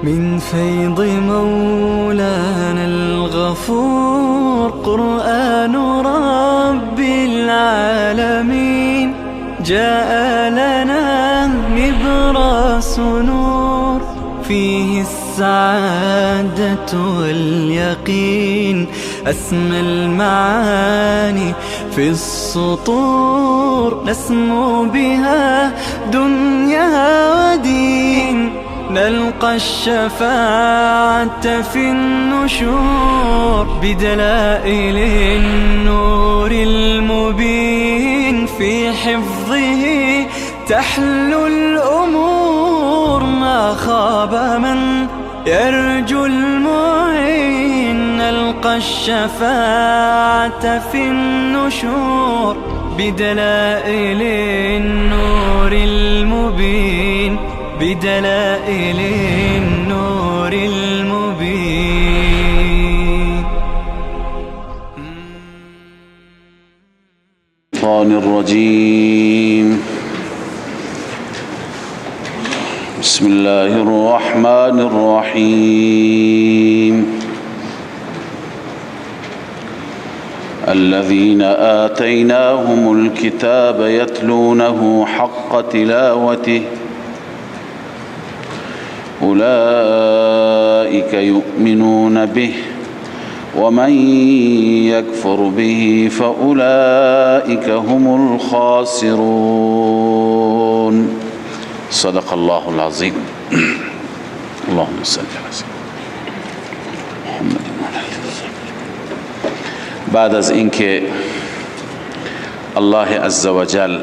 من فيض مولانا الغفور قرآن رب العالمين جاء لنا نبراس نور فيه السعادة واليقين أسمى المعاني في السطور نسمو بها دنيا ودين نلقى الشفاعة في النشور بدلائل النور المبين في حفظه تحلو الأمور ما خاب من يرجو المعين نلقى الشفاعة في النشور بدلائل النور المبين بدلائل النور المبين. الشيطان الرجيم. بسم الله الرحمن الرحيم. الذين آتيناهم الكتاب يتلونه حق تلاوته أولئك يؤمنون به ومن يكفر به فأولئك هم الخاسرون. صدق الله العظيم. اللهم صل على سيدنا محمد وعلى آله وصحبه. بعد از اینکه الله عزوجل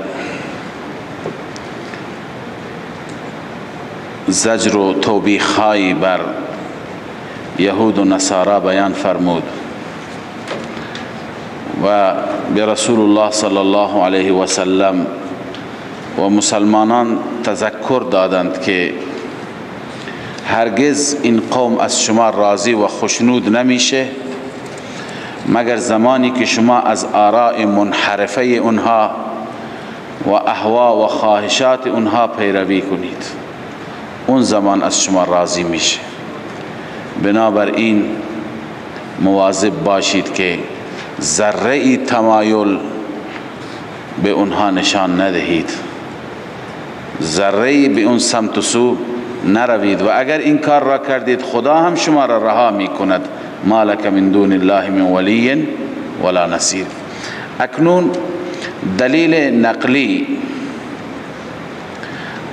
زجر و توبیخ‌هایی بر یهود و نصارا بیان فرمود و به رسول الله صلی الله علیه و سلم و مسلمانان تذکر دادند که هرگز این قوم از شما راضی و خوشنود نمیشه مگر زمانی که شما از آراء منحرفه اونها و اهوا و خواهشات اونها پیروی کنید، اون زمان از شما راضی میشه. بنابراین مواظب باشید که ذره تمایل به اونها نشان ندهید، ذره به اون سمت و سو نروید و اگر این کار را کردید خدا هم شما را رها میکند. ما لک من دون الله من ولی ولا نصیر. اکنون دلیل نقلی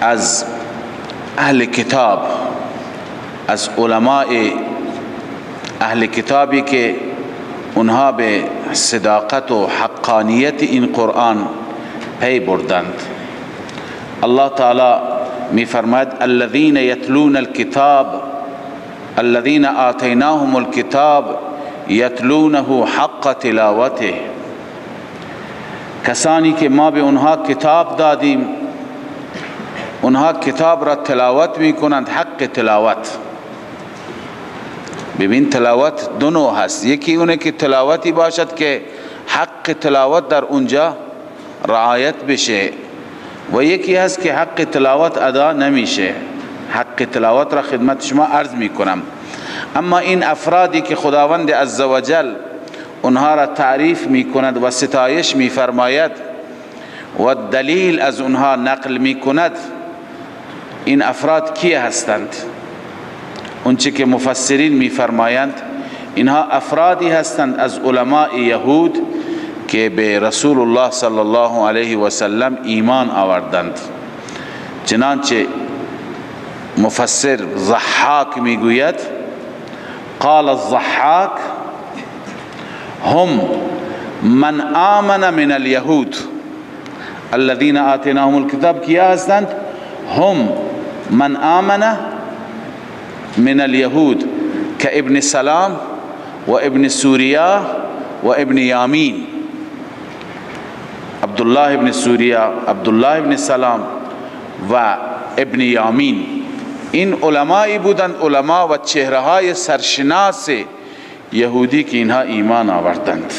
از اهل کتاب، از علماء اهل کتابی که اونها به صداقت و حقانیت این قرآن پی بردند. الله تعالی می فرماید الذين يتلون الكتاب الذين آتیناهم الكتاب یتلونه حق تلاوته. کسانی که ما به اونها کتاب دادیم اونها کتاب را تلاوت می کنند، حق تلاوت. ببین تلاوت دو نوع هست، یکی اونه که تلاوتی باشد که حق تلاوت در اونجا رعایت بشه و یکی هست که حق تلاوت ادا نمیشه. حق تلاوت را خدمت شما عرض می کنم. اما این افرادی که خداوند عزوجل اونها را تعریف می کند و ستایش می فرماید و دلیل از اونها نقل می کند، این افراد کی هستند؟ اونچه که مفسرین میفرمایند اینها افرادی هستند از علماء یهود که به رسول الله صلی الله علیه و سلم ایمان آوردند. چنانچه مفسر ضحاک میگوید قال الضحاک هم من آمن من اليهود الذين آتیناهم الكتاب. کیا هستند؟ هم من آمن من اليهود كابن سلام و ابن سوریا و ابن یامین. عبدالله ابن سوریا، عبدالله ابن سلام و ابن یامین، این علمایی بودند، علما و چهره های سرشناس یهودی که اینها ایمان آوردند.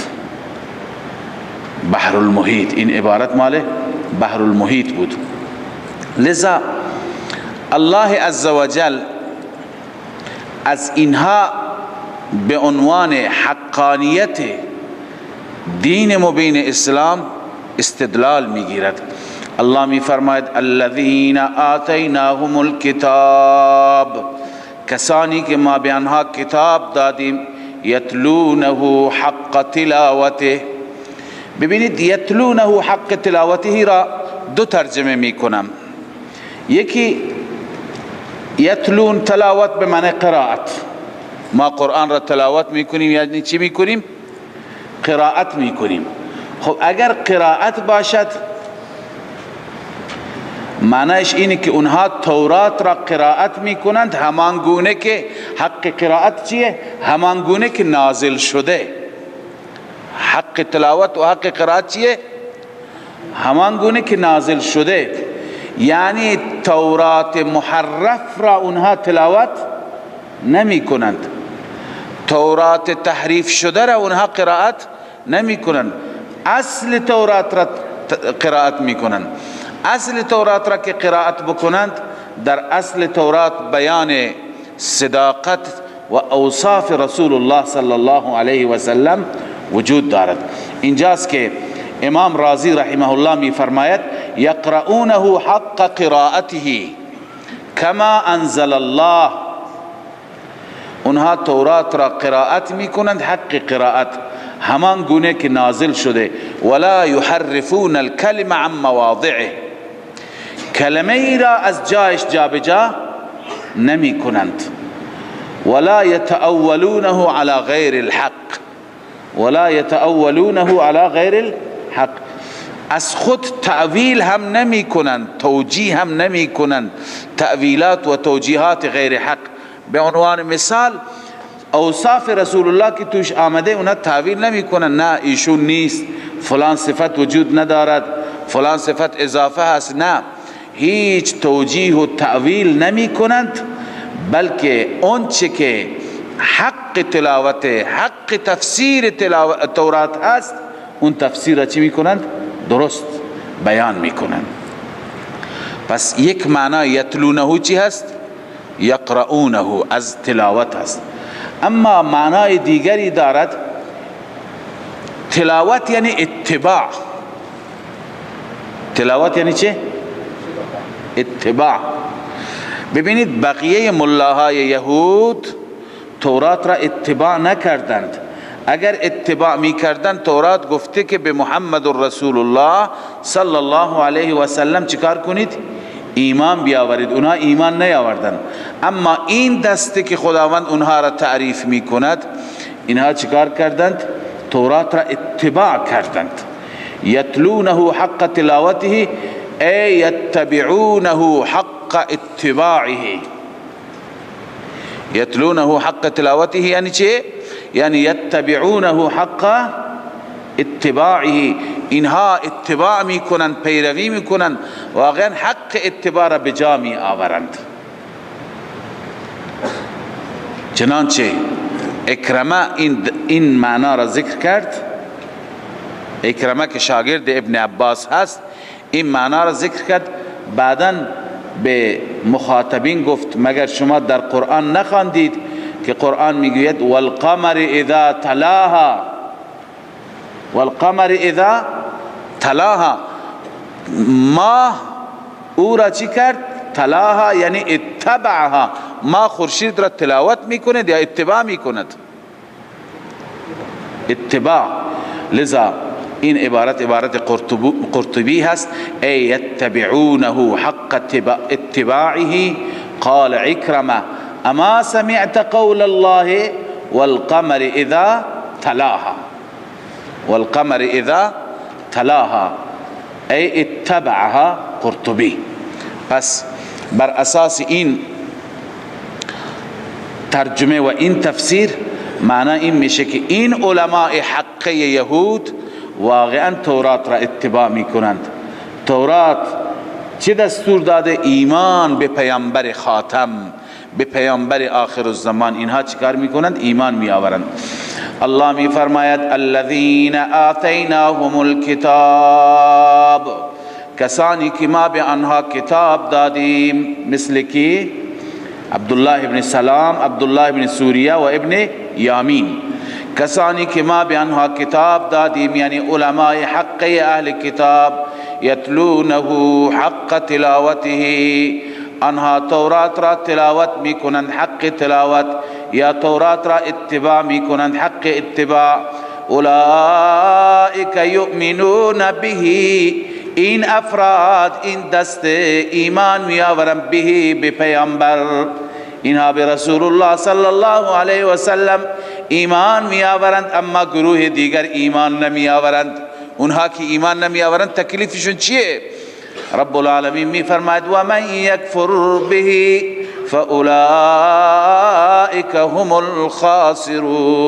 بحر المحیط، این عبارت مال بحر المحیط بود. لذا الله عزوجل از اینها به عنوان حقانیت دین مبین اسلام استدلال میگیرد. الله میفرماید الذین آتیناهم الکتاب، کسانی که ما به آنها کتاب دادیم، یتلونه حق تلاوته. ببینید یتلونه حق تلاوته را دو ترجمه میکنم. یکی یتلون تلاوت به معنی قرائت، ما قرآن را تلاوت میکنیم، یعنی چی میکنیم؟ قرائت میکنیم. خب اگر قرائت باشد معنیش اینه که اونها تورات را قرائت میکنند همان گونه که حق قرائت چیه؟ همان گونه که نازل شده. حق تلاوت و حق قرائت چیه؟ همان گونه که نازل شده، یعنی تورات محرف را اونها تلاوت نمی کنند، تورات تحریف شده را اونها قرائت نمی کنند، اصل تورات را قرائت می کنند. اصل تورات را که قرائت بکنند، در اصل تورات بیان صداقت و اوصاف رسول الله صلی الله علیه و سلم وجود دارد. اینجاست که امام رازی رحمه الله می فرماید یقرؤونه حق قراءته کما انزل الله، اونها تورات را قرائت می کنند حق قرائت همان گونه که نازل شده، ولا یحرفون الکلم عن مواضعه، کلمه ای را از جایش جابجا نمی کنند، ولا یتأولونه علی غیر الحق، ولا یتأولونه علی غیر الحق، از خود تأویل هم نمی کنند، توجیه هم نمی کنند، تأویلات و توجیهات غیر حق. به عنوان مثال اوصاف رسول الله که توش آمده اونا تأویل نمی کنند، نه ایشون نیست، فلان صفت وجود ندارد، فلان صفت اضافه هست، نه، هیچ توجیه و تأویل نمی کنند، بلکه اونچه که حق تلاوت، حق تفسیر تورات هست، اون تفسیر را چی می کنند؟ درست بیان می کنند. پس یک معنا یتلونه چی هست؟ یقرؤونه، از تلاوت هست. اما معنای دیگری دارد، تلاوت یعنی اتباع. تلاوت یعنی چه؟ اتباع. ببینید بقیه ملاهای یهود تورات را اتباع نکردند. اگر اتباع میکردند، تورات گفته که به محمد رسول الله صلی الله علیه و سلم چیکار کنید؟ ایمان بیاورید. اونها ایمان نیاوردند. اما این دسته که خداوند اونها را تعریف میکند، اینها چیکار کردند؟ تورات را اتباع کردند. یتلونه حق تلاوته ای یتبعونه حق اتباعه. یتلونه حق تلاوته یعنی چه؟ یعنی یتبعونه حق اتباعه. اینها اتباع میکنند، پیروی میکنند، واقعا حق اتباع را به جا می آورند. چنانچه اکرمه این معنا را ذکر کرد، اکرمه که شاگرد ابن عباس هست این معنا را ذکر کرد، بعدا به مخاطبین گفت مگر شما در قرآن نخواندید که قرآن میگوید والقمر اذا تلاها، والقمر اذا تلاها، ماه او را چی کرد؟ تلاها یعنی اتبعها، ما خورشید را تلاوت میکند یا اتباع میکند؟ اتباع. لذا این عبارت عبارت قرطبی هست، ای یتبعونه حق اتباعه. قال عکرمه اما سمعت قول الله والقمر اذا تلاها، والقمر اذا تلاها ای اتبعها قرطبی. پس بر اساس این ترجمه و این تفسیر معنی این میشه که این علماء حقه یهود واقعا تورات را اتباع میکنند. تورات چه دستور داده؟ ایمان به پیامبر خاتم، به پیامبر آخر الزمان. اینها چیکار میکنند؟ ایمان میآورند. الله میفرماید الذین آتیناهم الکتاب، کسانی که ما به آنها کتاب دادیم، مثل کی؟ عبدالله ابن سلام، عبدالله ابن سوریه و ابن یامین. کسانی که ما به آنها کتاب دادیم، یعنی علماء حق اهل کتاب، یتلونه حق تلاوته، آنها تورات را تلاوت میکنند حق تلاوت، یا تورات را اتباع میکنند حق اتباع. اولئک یؤمنون به، این افراد، این دسته ایمان میآورند به، به پیامبر. اینها به رسول الله صلی الله علیه و سلم ایمان میآورند، اما گروه دیگر ایمان نمیآورند. اونها که ایمان نمیآورند تکلیفشون چیه؟ رب العالمین میفرماید و من یکفر به فاولئک هم الخاسرون.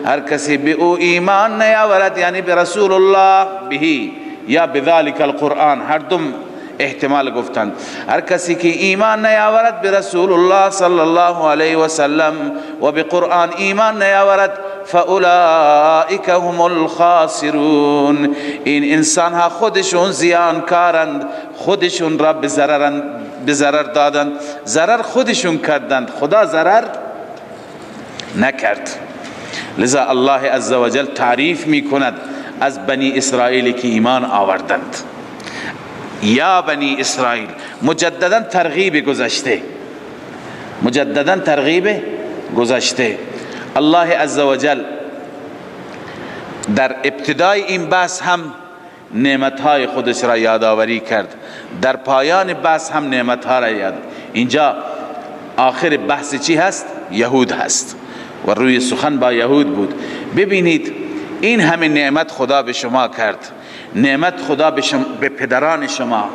هر کسی به او ایمان نیاورد، یعنی به رسول الله، به یا بذلك القرآن، هر دم احتمال گفتند. هر کسی که ایمان نیاورد به رسول الله صلی الله علیه و سلم و به قرآن ایمان نیاورد، فاولئک هم الخاسرون. این انسان ها خودشون زیانکارند، خودشون را به ضرر دادند، ضرر خودشون کردند، خدا ضرر نکرد. لذا الله عزوجل تعریف میکند از بنی اسرائیل که ایمان آوردند. یا بنی اسرائیل، مجددا ترغیب گذشته، مجددا ترغیب گذشته. الله عزوجل در ابتدای این بحث هم نعمتهای خودش را یادآوری کرد، در پایان بحث هم نعمتها را یاد. اینجا آخر بحث چی هست؟ یهود هست و روی سخن با یهود بود. ببینید این همه نعمت خدا به شما کرد، نعمت خدا به پدران شما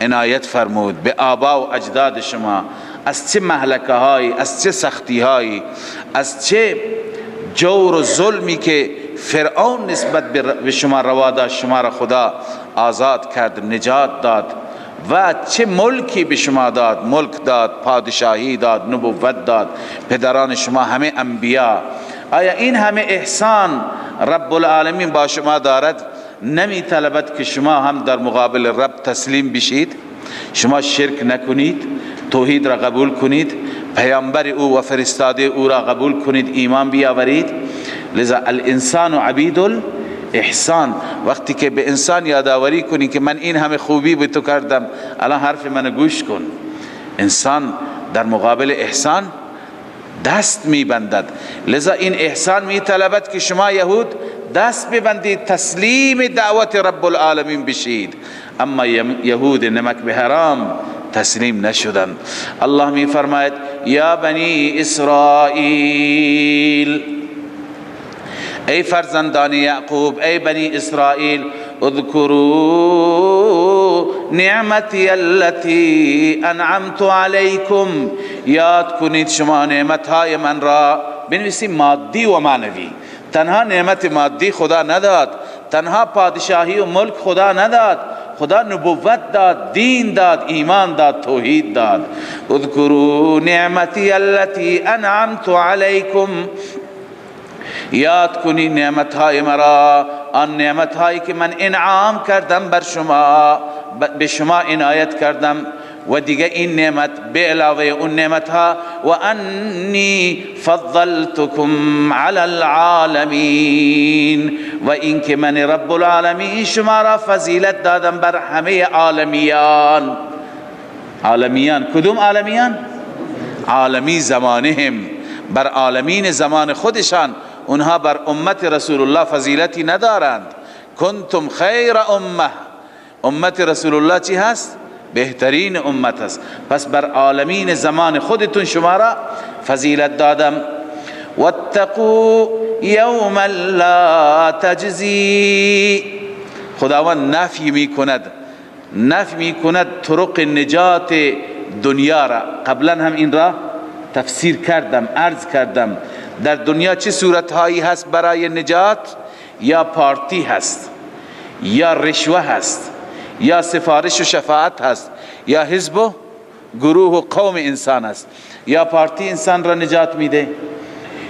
عنایت فرمود، به آبا و اجداد شما. از چه مهلکه هایی، از چه سختی هایی، از چه جور و ظلمی که فرعون نسبت به شما روا داشت، شما را خدا آزاد کرد، نجات داد. و چه ملکی به شما داد، ملک داد، پادشاهی داد، نبوت داد، پدران شما همه انبیا. آیا این همه احسان رب العالمین با شما دارد؟ نمی طلبد که شما هم در مقابل رب تسلیم بشید؟ شما شرک نکنید، توحید را قبول کنید، پیامبر او و فرستاده او را قبول کنید، ایمان بیاورید. لذا الانسان عبید الاحسان. وقتی که به انسان یادآوری کنی که من این همه خوبی به تو کردم، الان حرف من گوش کن، انسان در مقابل احسان دست میبندد. لذا این احسان میطلبد که شما یهود دست ببندید، تسلیم دعوت رب العالمین بشید. اما یهود نمک به حرام تسلیم نشدند. الله می فرماید یا بنی اسرائیل، ای فرزندان یعقوب، ای بنی اسرائیل، اذکروا نعمتی التي انعمت علیکم، یاد کنید شما نعمتهای من را. بنویسیم مادی و معنوی. تنها نعمت مادی خدا نداد، تنها پادشاهی و ملک خدا نداد، خدا نبوت داد، دین داد، ایمان داد، توحید داد. اذکروا نعمتی التي انعمت علیکم، یاد کنی نعمتهای مرا، آن نعمتهایی که من انعام کردم بر شما، به شما عنایت کردم. و دیگه این نعمت به علاوه اون نعمتها، و انی فضلتکم علی العالمین، و اینکه من رب العالمین شما را فضیلت دادم بر همه عالمیان. عالمیان کدوم عالمیان؟ عالمی زمانهم، بر عالمین زمان خودشان. اونها بر امت رسول الله فضیلتی ندارند. کنتم خیر امه، امت رسول الله چی هست؟ بهترین امت است. پس بر عالمین زمان خودتون شما را فضیلت دادم. واتقوا یوما لا تجزی، خداوند نفی می کند، نفی می کند طرق نجات دنیا را. قبلا هم این را تفسیر کردم، عرض کردم. در دنیا چه صورتهایی هست برای نجات؟ یا پارتی هست، یا رشوه هست، یا سفارش و شفاعت هست، یا حزب و گروه و قوم انسان هست. یا پارتی انسان را نجات میده،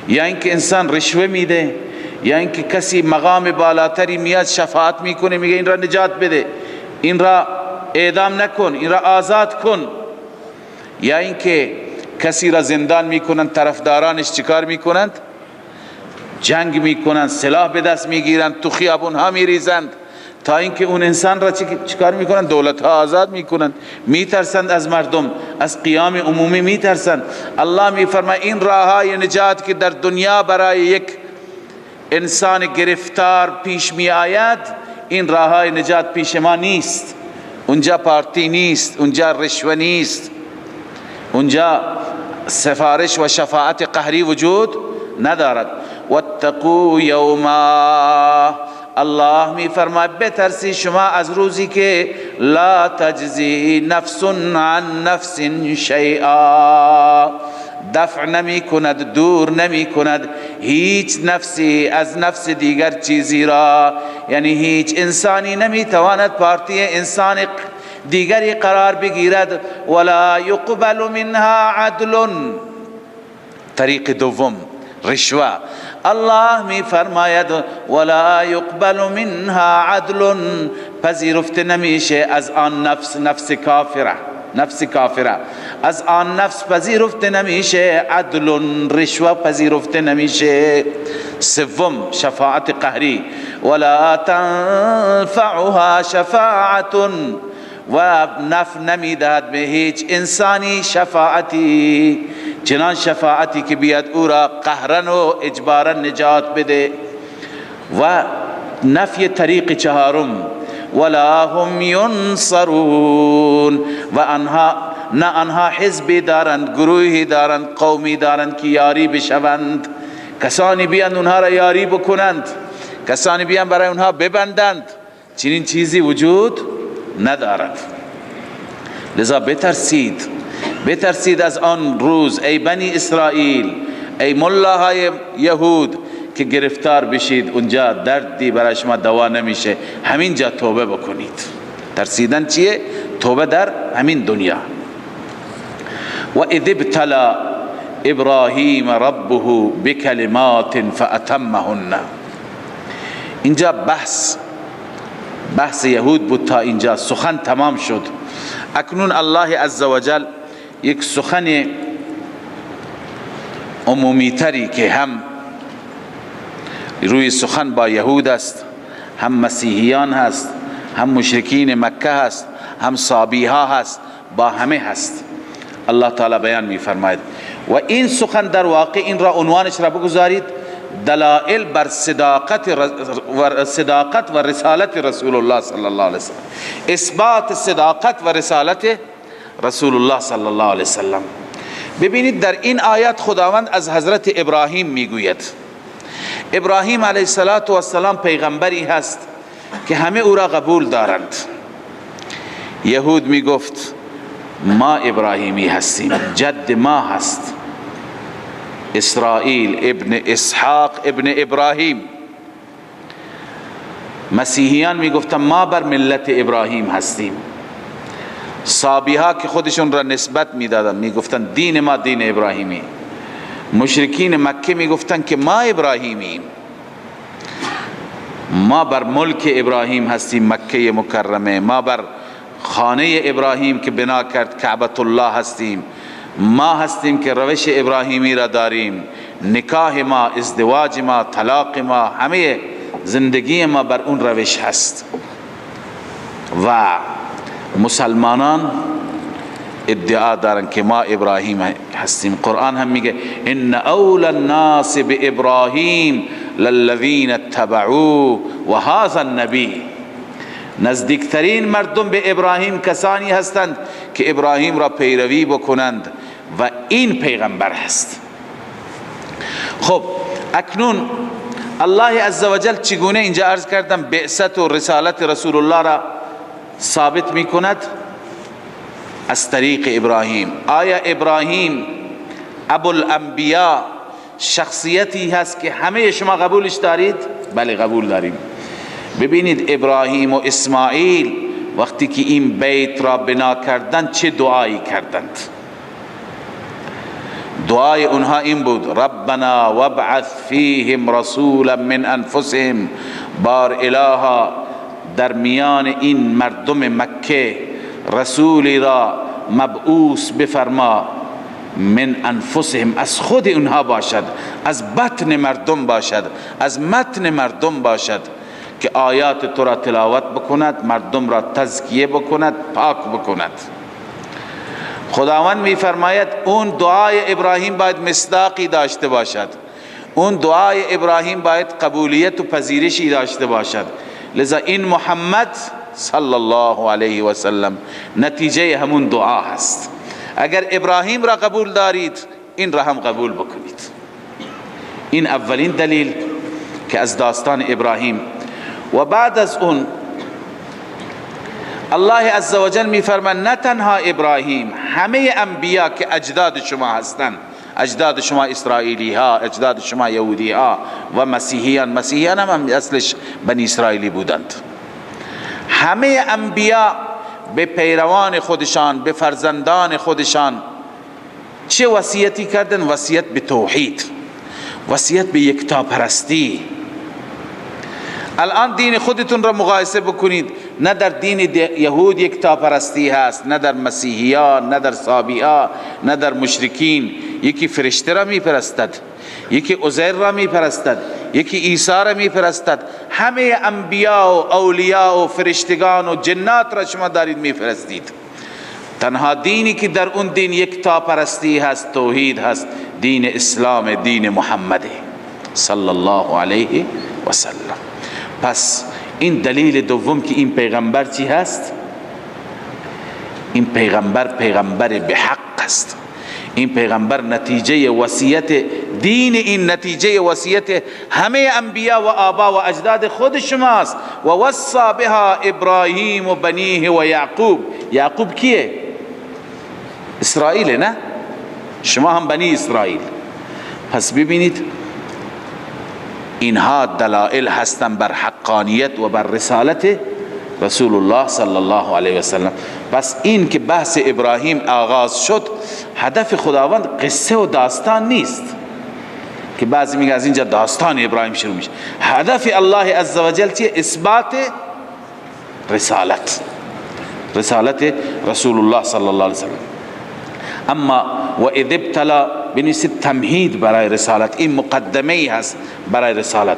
یا اینکه انسان رشوه میده، یا اینکه کسی مقام بالاتری میاد شفاعت میکنه، میگه این را نجات بده، این را اعدام نکن، این را آزاد کن. یا اینکه کسی را زندان میکنند، طرفدارانش چیکار میکنند؟ جنگ میکنند، سلاح به دست میگیرند، تو خیابون ها میریزند تا اینکه اون انسان را چیکار میکنند؟ دولت ها آزاد میکنند. میترسند از مردم، از قیام عمومی میترسند. الله میفرماید این راه های نجات که در دنیا برای یک انسان گرفتار پیش می آید، این راه های نجات پیش ما نیست. اونجا پارتی نیست، اونجا رشوه نیست، اونجا سفارش و شفاعت قهری وجود ندارد. واتقوا یوما، الله می فرماید بترسی شما از روزی که لا تجزی نفس عن نفس شیئا، دفع نمی کند، دور نمی کند هیچ نفسی از نفس دیگر چیزی را، یعنی هیچ انسانی نمی تواند پارتی انسان دیگری قرار بگیرد. ولا یقبل منها عدل. طریق دوم رشوه. الله می فرماید ولا یقبل منها عدل، پذیرفته نمیشه از آن نفس، نفس کافره، نفس کافره از آن نفس پذیرفته نمیشه عدل، رشوه پذیرفته نمیشه. سوم شفاعت قهری، ولا تنفعها شفاعت، و نفع نمیدهد به هیچ انسانی شفاعتی، چنان شفاعتی که بیاد او را قهرن و اجبارا نجات بده. و نفی طریق چهارم، ولا هم ینصرون، و آنها نه آنها حزبی دارند، گروهی دارند، قومی دارند که یاری بشوند، کسانی بیان اونها را یاری بکنند، کسانی بیان برای اونها ببندند، چنین چیزی وجود ندارد. لذا بترسید، بترسید از آن روز ای بنی اسرائیل، ای ملاهای یهود که گرفتار بشید، اونجا دردی برای شما دوا نمیشه، همینجا توبه بکنید. ترسیدن چیه؟ توبه در همین دنیا. و اذ ابتلى ابراهیم ربه بکلمات فاتمهن. اینجا بحث یهود بود تا اینجا سخن تمام شد. اکنون الله عزوجل یک سخن عمومی تری که هم روی سخن با یهود است، هم مسیحیان هست، هم مشرکین مکه هست، هم صابیها هست، با همه هست، الله تعالی بیان می فرماید. و این سخن در واقع این را عنوانش را بگذارید دلائل بر صداقت و رسالت رسول الله صلی الله علیه وسلم، اثبات صداقت و رسالت رسول الله صلی الله علیه وسلم. ببینید در این آیات خداوند از حضرت ابراهیم میگوید. ابراهیم علیه السلام پیغمبری هست که همه او را قبول دارند. یهود میگفت ما ابراهیمی هستیم، جد ما هست اسرائیل ابن اسحاق ابن ابراهیم. مسیحیان میگفتن ما بر ملت ابراهیم هستیم. صابیها که خودشون را نسبت میدادن میگفتن دین ما دین ابراهیمی. مشرکین مکه میگفتن که ما ابراهیمیم، ما بر ملک ابراهیم هستیم، مکه مکرمه، ما بر خانه ابراهیم که بنا کرد کعبة الله هستیم، ما هستیم که روش ابراهیمی را داریم، نکاح ما، ازدواج ما، طلاق ما، همه زندگی ما بر اون روش هست. و مسلمانان ادعا دارن که ما ابراهیم هستیم. قرآن هم میگه ان اول الناس بابراهیم للذین اتبعوه و هذا النبی. نزدیکترین مردم به ابراهیم کسانی هستند که ابراهیم را پیروی بکنند و این پیغمبر هست. خب اکنون الله عزوجل چگونه اینجا عرض کردم بعثت و رسالت رسول الله را ثابت میکند؟ از طریق ابراهیم. آیا ابراهیم ابوالانبیاء شخصیتی هست که همه شما قبولش دارید؟ بله قبول داریم. ببینید ابراهیم و اسماعیل وقتی که این بیت را بنا کردند چه دعایی کردند؟ دعای اونها این بود: ربنا وابعث فیهم رسولا من انفسهم. بار الها در میان این مردم مکه رسولی را مبعوث بفرما من انفسهم، از خود اونها باشد، از بطن مردم باشد، از متن مردم باشد که آیات تو را تلاوت بکند، مردم را تزکیه بکند، پاک بکند. خداوند میفرماید اون دعای ابراهیم باید مصداقی داشته باشد، اون دعای ابراهیم باید قبولیت و پذیرشی داشته باشد. لذا این محمد صلی الله علیه و سلم نتیجه همون دعا هست. اگر ابراهیم را قبول دارید، این را هم قبول بکنید. این اولین دلیل که از داستان ابراهیم. و بعد از اون الله عزوجل میفرماید نه تنها ابراهیم، همه انبیا که اجداد شما هستند، اجداد شما اسرائیلی ها، اجداد شما یهودی ها و مسیحیان، مسیحیان هم اصلش بنی اسرائیلی بودند، همه انبیا به پیروان خودشان، به فرزندان خودشان چه وصیتی کردن؟ وصیت به توحید، وصیت به یکتاپرستی. الان دین خودتون را مقایسه بکنید، نه در دین یهود یکتاپرستی هست، نه در مسیحیان، نه در صابئه، نه در مشرکین. یکی فرشته را میپرستد، یکی عزیر را میپرستد، یکی عیسی را میپرستد. همه انبیا و اولیا و فرشتگان و جنات را شما دارید میپرستید. تنها دینی که در اون دین یکتاپرستی هست، توحید هست، دین اسلام، دین محمد صلی الله علیه و سلم. پس این دلیل دوم که این پیغمبر چی هست؟ این پیغمبر پیغمبر به حق است. این پیغمبر نتیجه وصیت دین، این نتیجه وصیت همه انبیا و آبا و اجداد خود شماست. و وصا بها ابراهیم و بنیه و یعقوب. یعقوب کیه؟ اسرائیل، نه؟ شما هم بنی اسرائیل. پس ببینید اینها دلائل هستند بر حقانیت و بر رسالت رسول الله صلی الله علیه و سلم. پس این که بحث ابراهیم آغاز شد، هدف خداوند قصه و داستان نیست که بعضی میگه از اینجا داستان ابراهیم شروع میشه. هدف الله عزوجل چیه؟ اثبات رسالت، رسالت رسول الله صلی الله علیه و سلم. اما و اذ ابتلا، بنویسید تمهید برای رسالت، این مقدمه ای هست برای رسالت.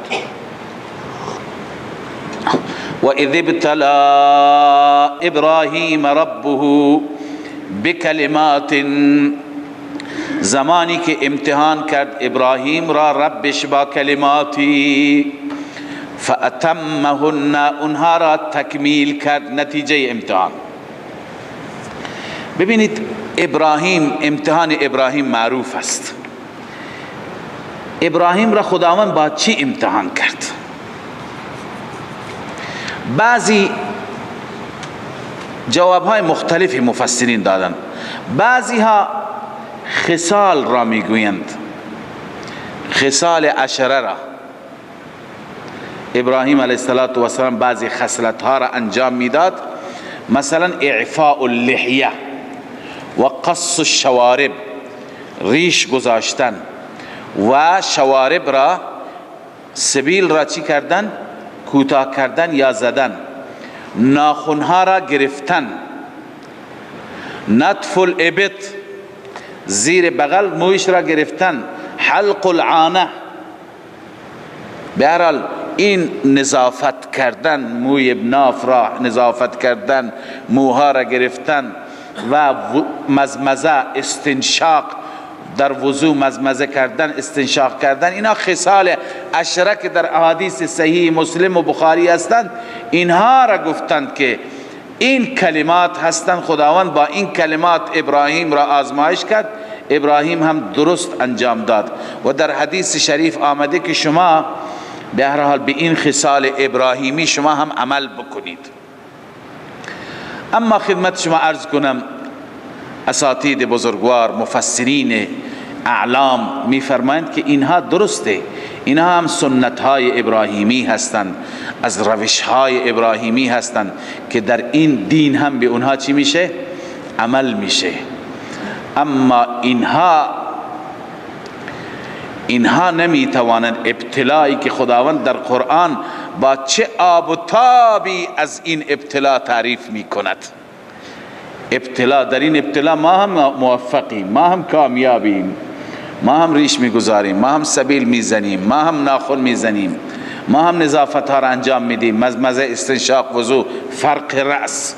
و اذ ابتلا ابراهیم ربه بکلمات، زمانی که امتحان کرد ابراهیم را ربش با کلماتی، فاتمهن، اونها را تکمیل کرد، نتیجه امتحان. ببینید ابراهیم، امتحان ابراهیم معروف است. ابراهیم را خداوند با چی امتحان کرد؟ بعضی جوابهای مختلفی مفسرین دادند. بعضی ها خصال را میگویند، خصال عشره را. ابراهیم علیه السلام بعضی خصلت ها را انجام میداد، مثلا اعفاء اللحیه و قص الشوارب، ریش گذاشتن و شوارب را، سبیل را چی کردن؟ کوتاه کردن یا زدن، ناخنها را گرفتن، نطف الابط، زیر بغل مویش را گرفتن، حلق العانه. به هر حال این نظافت کردن، موی ناف را نظافت کردن، موها را گرفتن و مزمزه، استنشاق، در وضو مزمزه کردن، استنشاق کردن، اینا خصال عشره که در احادیث صحیح مسلم و بخاری هستند، اینها را گفتند که این کلمات هستند. خداوند با این کلمات ابراهیم را آزمایش کرد، ابراهیم هم درست انجام داد. و در حدیث شریف آمده که شما به هر حال به این خصال ابراهیمی شما هم عمل بکنید. اما خدمت شما عرض کنم، اساتید بزرگوار، مفسرین اعلام میفرمایند که اینها درسته، اینها هم سنت های ابراهیمی هستند، از روش های ابراهیمی هستند که در این دین هم به اونها چی میشه؟ عمل میشه. اما اینها نمیتوانند ابتلایی که خداوند در قرآن با چه آب و تابی از این ابتلا تعریف میکند، ابتلا، در این ابتلا ما هم موفقیم، ما هم کامیابیم، ما هم ریش میگذاریم، ما هم سبیل میزنیم، ما هم ناخن میزنیم، ما هم نظافت ها را انجام میدیم، مزمزه، استنشاق، وضو، فرق رأس،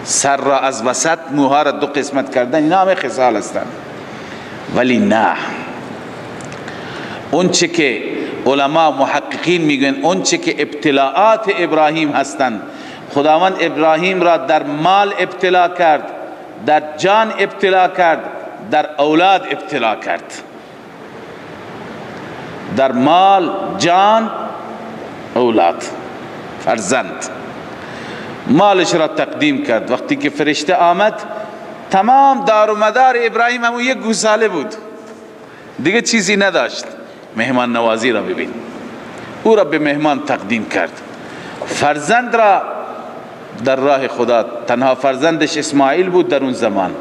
سر را از وسط، موها را دو قسمت کردن، اینا همه خصال هستند. ولی نه، اون چه که علما محققین میگن، اون چه که ابتلاعات ابراهیم هستند، خداوند ابراهیم را در مال ابتلا کرد، در جان ابتلا کرد، در اولاد ابتلا کرد. در مال، جان، اولاد، فرزند. مالش را تقدیم کرد. وقتی که فرشته آمد، تمام دار و مدار ابراهیم همون یک گوساله بود، دیگه چیزی نداشت. مهمان نوازی را ببین، او را به مهمان تقدیم کرد. فرزند را در راه خدا، تنها فرزندش اسماعیل بود در اون زمان،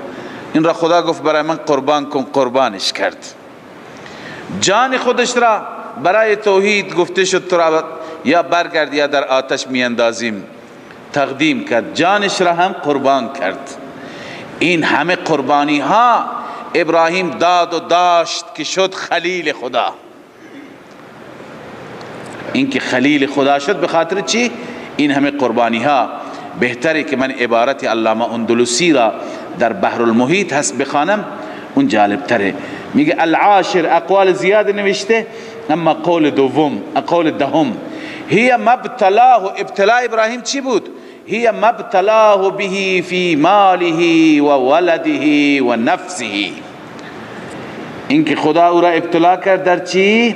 این را خدا گفت برای من قربان کن، قربانش کرد. جان خودش را برای توحید گفته شد تو را یا برگرد یا در آتش میاندازیم، تقدیم کرد. جانش را هم قربان کرد. این همه قربانی ها ابراهیم داد و داشت که شد خلیل خدا. این که خلیل خدا شد به خاطر چی؟ این همه قربانی ها. بهتره که من عبارت علامه اندلسی را در بحر المحیط هست بخوانم، اون جالب تره. میگه العاشر، اقوال زیاد نوشته، اما قول دوم، قول دهم، هی مبتلاه، ابتلاء ابراهیم چی بود؟ هی مبتلاه به فی ماله و ولده و نفسه. اینکه خدا او را ابتلا کرد در چی؟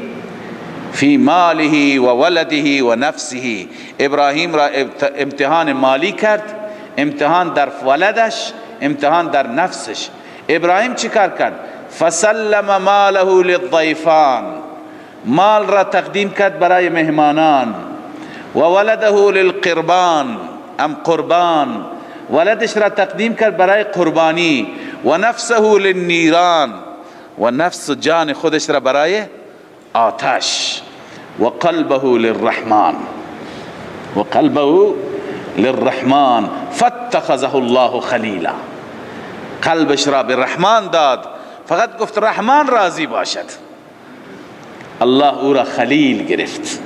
فی ماله و ولده و نفسه. ابراهیم را امتحان مالی کرد، امتحان در ولدش، امتحان در نفسش. ابراهیم چی کار کرد؟ فسلم ماله للضیفان، مال را تقدیم کرد برای مهمانان، و ولده للقربان، ام قربان، ولدش را تقدیم کرد برای قربانی، و نفسه للنیران، و نفس جان خودش را برای آتش، و قلبه للرحمن، و قلبه للرحمن فاتخذه الله خلیلا. قلبش را به رحمان داد، فقط گفت رحمان راضی باشد، الله او را خلیل گرفت،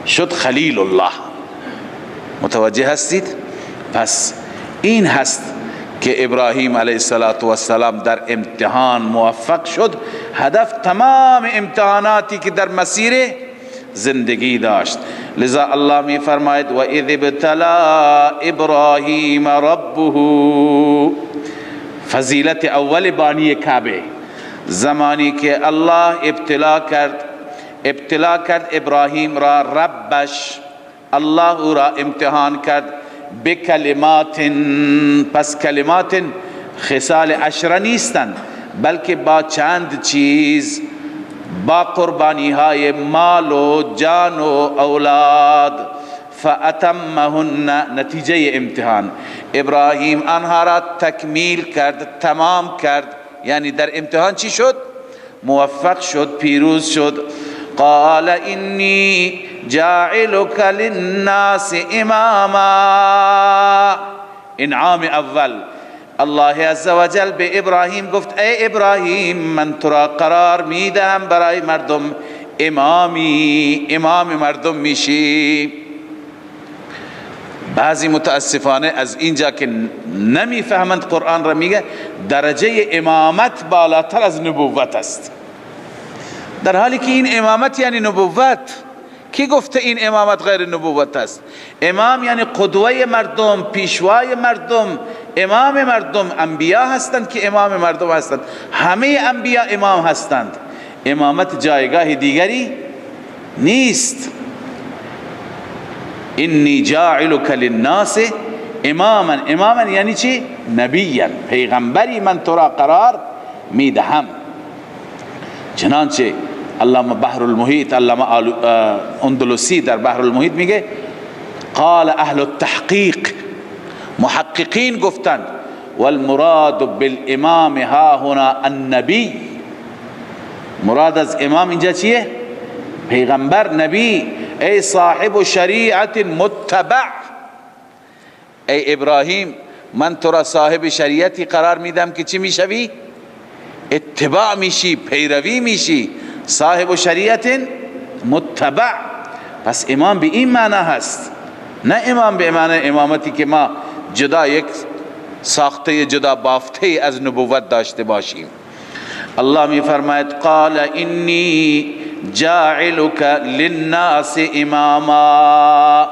شد خلیل الله. متوجه هستید؟ پس این هست که ابراهیم علیه السلام در امتحان موفق شد. هدف تمام امتحاناتی که در مسیر زندگی داشت. لذا الله می فرماید و اذ ابتلا ابراهیم ربه. فضیلت اول بانی کعبه، زمانی که الله ابتلا کرد، ابتلا کرد ابراهیم را ربش، الله او را امتحان کرد بکلمات. پس کلمات خصال عشره نیستند، بلکه با چند چیز، با قربانی های مال و جان و اولاد. فاتمهن، نتیجه امتحان، ابراهیم آنها را تکمیل کرد، تمام کرد. یعنی در امتحان چی شد؟ موفق شد، پیروز شد. قال انی جاعلک للناس اماما. انعام اول، الله عزوجل به ابراهیم گفت ای ابراهیم، من تو را قرار میدهم برای مردم امامی، امام مردم میشی. بعضی متاسفانه از اینجا که نمیفهمند قرآن را، میگه درجه امامت بالاتر از نبوت است، در حالی که این امامت یعنی نبوت. کی گفته این امامت غیر نبوت است؟ امام یعنی قدوه مردم، پیشوای مردم، امام مردم. انبیا هستند که امام مردم هستند، همه انبیا امام هستند. امامت جایگاه دیگری نیست. انی جاعلک للناس اماما. اماما یعنی چی؟ نبیا، پیغمبری من تو را قرار میدهم. چنانچه علامه بحر المحیط، علامه اندلسی در بحر المحیط میگه قال اهل التحقیق، محققین گفتند والمراد بالامام ها هنا النبی. مراد از امام اینجا چیه؟ پیغمبر، نبی. ای صاحب شریعت متبع. ای ابراهیم من تو را صاحب شریعتی قرار میدم که چی میشوی؟ اتباع میشی، پیروی میشی، صاحب شریعت متبع. پس امام به این معنا هست، نه امام به معنی امامتی که ما جدا یک ساخته جدا بافته از نبوت داشته باشیم. الله می فرماید قال انی جاعلک للناس اماما،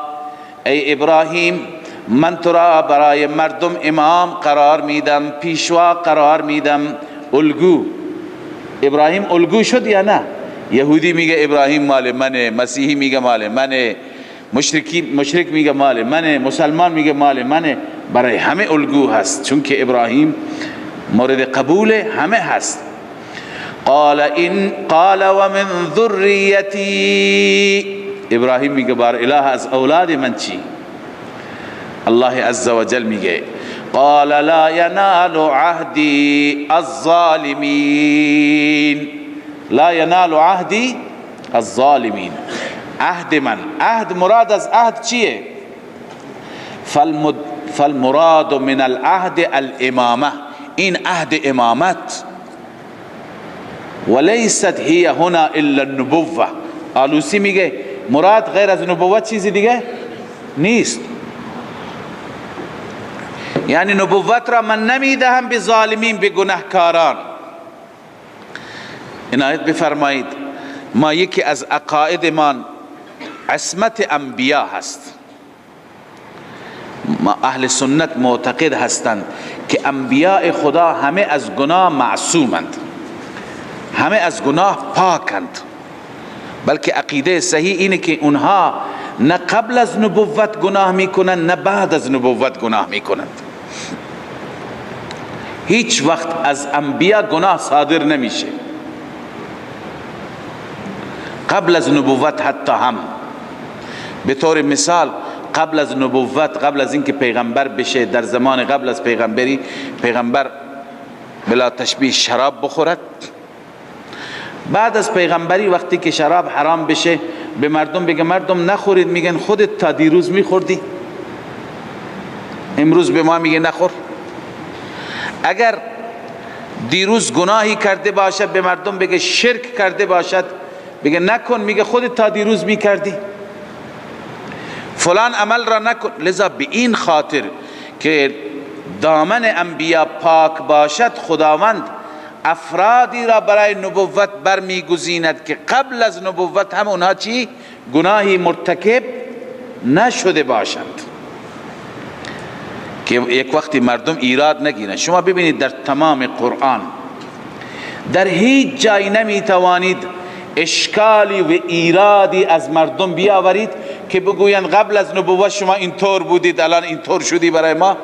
ای ابراهیم من تو را برای مردم امام قرار میدم، پیشوا قرار میدم، الگو. ابراهیم الگو شد یا نه؟ یهودی میگه ابراهیم مال منه، مسیحی میگه مال منه، مشرک میگه مال منه، مسلمان میگه مال منه. برای همه الگو هست، چون که ابراهیم مورد قبول همه هست. قال و من ذریتی، ابراهیم میگه بار اله از اولاد من چی؟ الله عز وجل میگه قال لا ینال عهدی الظالمین، لا ینال عهدی الظالمین. عهد من، عهد مراد از عهد چیه؟ فالمراد من العهد الامامه، این عهد امامت، وليست هي هنا الا النبوه. آلوسی میگه مراد غیر از نبوت چیزی دیگه نیست، یعنی نبوت را من نمیدهم به ظالمین، به گناهکاران. عنایت بفرمایید، ما یکی از عقاید من عصمت انبیا هست. ما اهل سنت معتقد هستند که انبیاء خدا همه از گناه معصومند، همه از گناه پاکند، بلکه عقیده صحیح اینه که اونها نه قبل از نبوت گناه میکنند نه بعد از نبوت گناه میکنند. هیچ وقت از انبیا گناه صادر نمیشه، قبل از نبوت حتی هم. به طور مثال قبل از نبوت، قبل از اینکه پیغمبر بشه، در زمان قبل از پیغمبری، پیغمبر بلا تشبیه شراب بخورد. بعد از پیغمبری وقتی که شراب حرام بشه به مردم بگه مردم نخورید، میگن خودت تا دیروز میخوردی، امروز به ما میگه نخور. اگر دیروز گناهی کرده باشد به مردم بگه شرک کرده باشد، بگه نکن، میگه خودت تا دیروز میکردی، فلان عمل را نکن. لذا به این خاطر که دامن انبیا پاک باشد، خداوند افرادی را برای نبوت برمیگزیند که قبل از نبوت هم اونها چی؟ گناهی مرتکب نشده باشند، که یک وقتی مردم ایراد نگیرند. شما ببینید در تمام قرآن در هیچ جایی نمیتوانید اشکالی و ایرادی از مردم بیاورید که بگویند قبل از نبوت شما اینطور بودید الان اینطور شدی برای ما.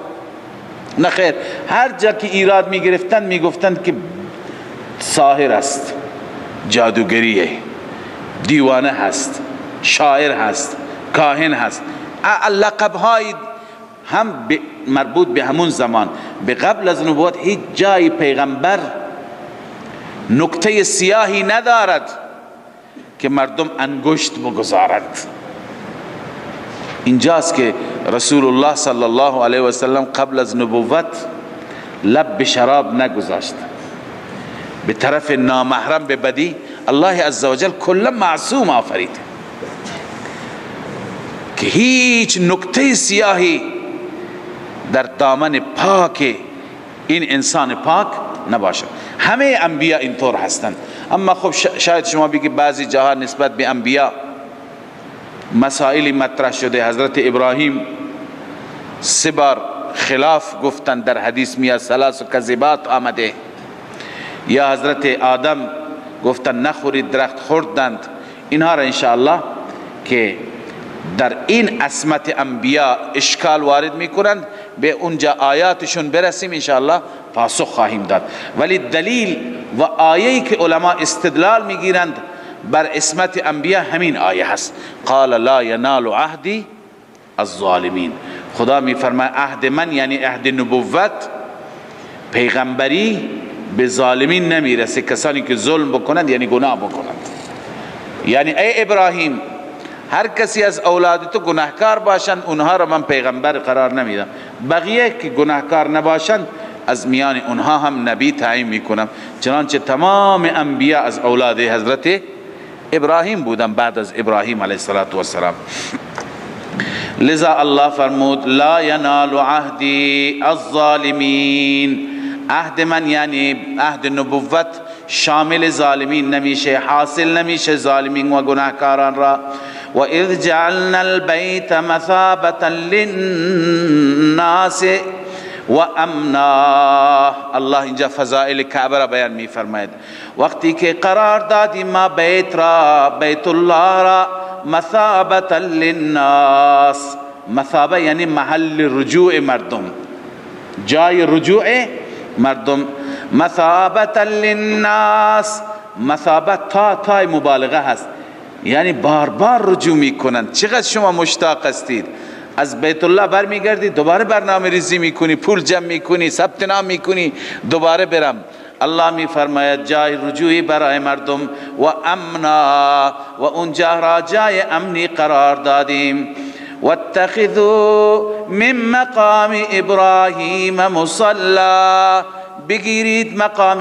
نه خیر، هر جا که ایراد میگرفتند میگفتند که ساحر است، جادوگریه، دیوانه هست، شاعر هست، کاهن هست. لقب های هم مربوط به همون زمان، به قبل از نبوت هیچ جای پیغمبر نکته سیاهی ندارد که مردم انگشت بگذارند. اینجاست که رسول الله صلی الله علیه و سلم قبل از نبوت لب به شراب نگذاشت، به طرف نامحرم به بدی. الله عزوجل کلا معصوم آفرید که هیچ نکته سیاهی در دامن پاک این انسان پاک نباشد. همه انبیا اینطور هستند. اما خب شاید شما بگی بعضی جاها نسبت به انبیا مسائلی مطرح شده. حضرت ابراهیم 3 بار خلاف گفتن، در حدیث میاد ثلاث کذبات آمده. یا حضرت آدم گفتن نخورید درخت، خوردند. اینها را انشاءالله که در این عصمت انبیا اشکال وارد میکنند به اونجا آیاتشون برسیم انشاءالله پاسخ خواهیم داد. ولی دلیل و آیه‌ای که علما استدلال میگیرند بر عصمت انبیا همین آیه هست، قال لا ینال عهدی الظالمین. خدا میفرماید عهد من یعنی عهد نبوت، پیغمبری به ظالمین نمیرسه، کسانی که ظلم بکنند یعنی گناه بکنند. یعنی ای ابراهیم هر کسی از اولاد تو گناهکار باشند اونها را من پیغمبر قرار نمیدم. بقیه که گناهکار نباشند از میان اونها هم نبی تعیین میکنم. چنانچه تمام انبیا از اولاد حضرت ابراهیم بودن بعد از ابراهیم علیه السلام. لذا الله فرمود لا ینال عهدی الظالمین، عهد من یعنی عهد نبوت شامل ظالمین نمیشه، حاصل نمیشه ظالمین و گناهکاران را. و اذ جعلنا البیت مثابة للناس و امنا. الله اینجا فضائل کعبه را بیان می فرماید. وقتی که قرار دادیم ما بیت را، بیت الله را، مثابة للناس، مثابه یعنی محل رجوع مردم، جای رجوع مردم. مثابة للناس، مثابه تا تای مبالغه هست، یعنی بار بار رجوع میکنند. چقدر شما مشتاق هستید، از بیت الله برمیگردی دوباره برنامه ریزی میکنی، پول جمع میکنی، ثبت نام میکنی، دوباره برم. الله می فرماید جای رجوعی برای مردم و امنا، و اونجا را جای امنی قرار دادیم. واتخذوا من مقام ابراهیم مصلا، بگیرید مقام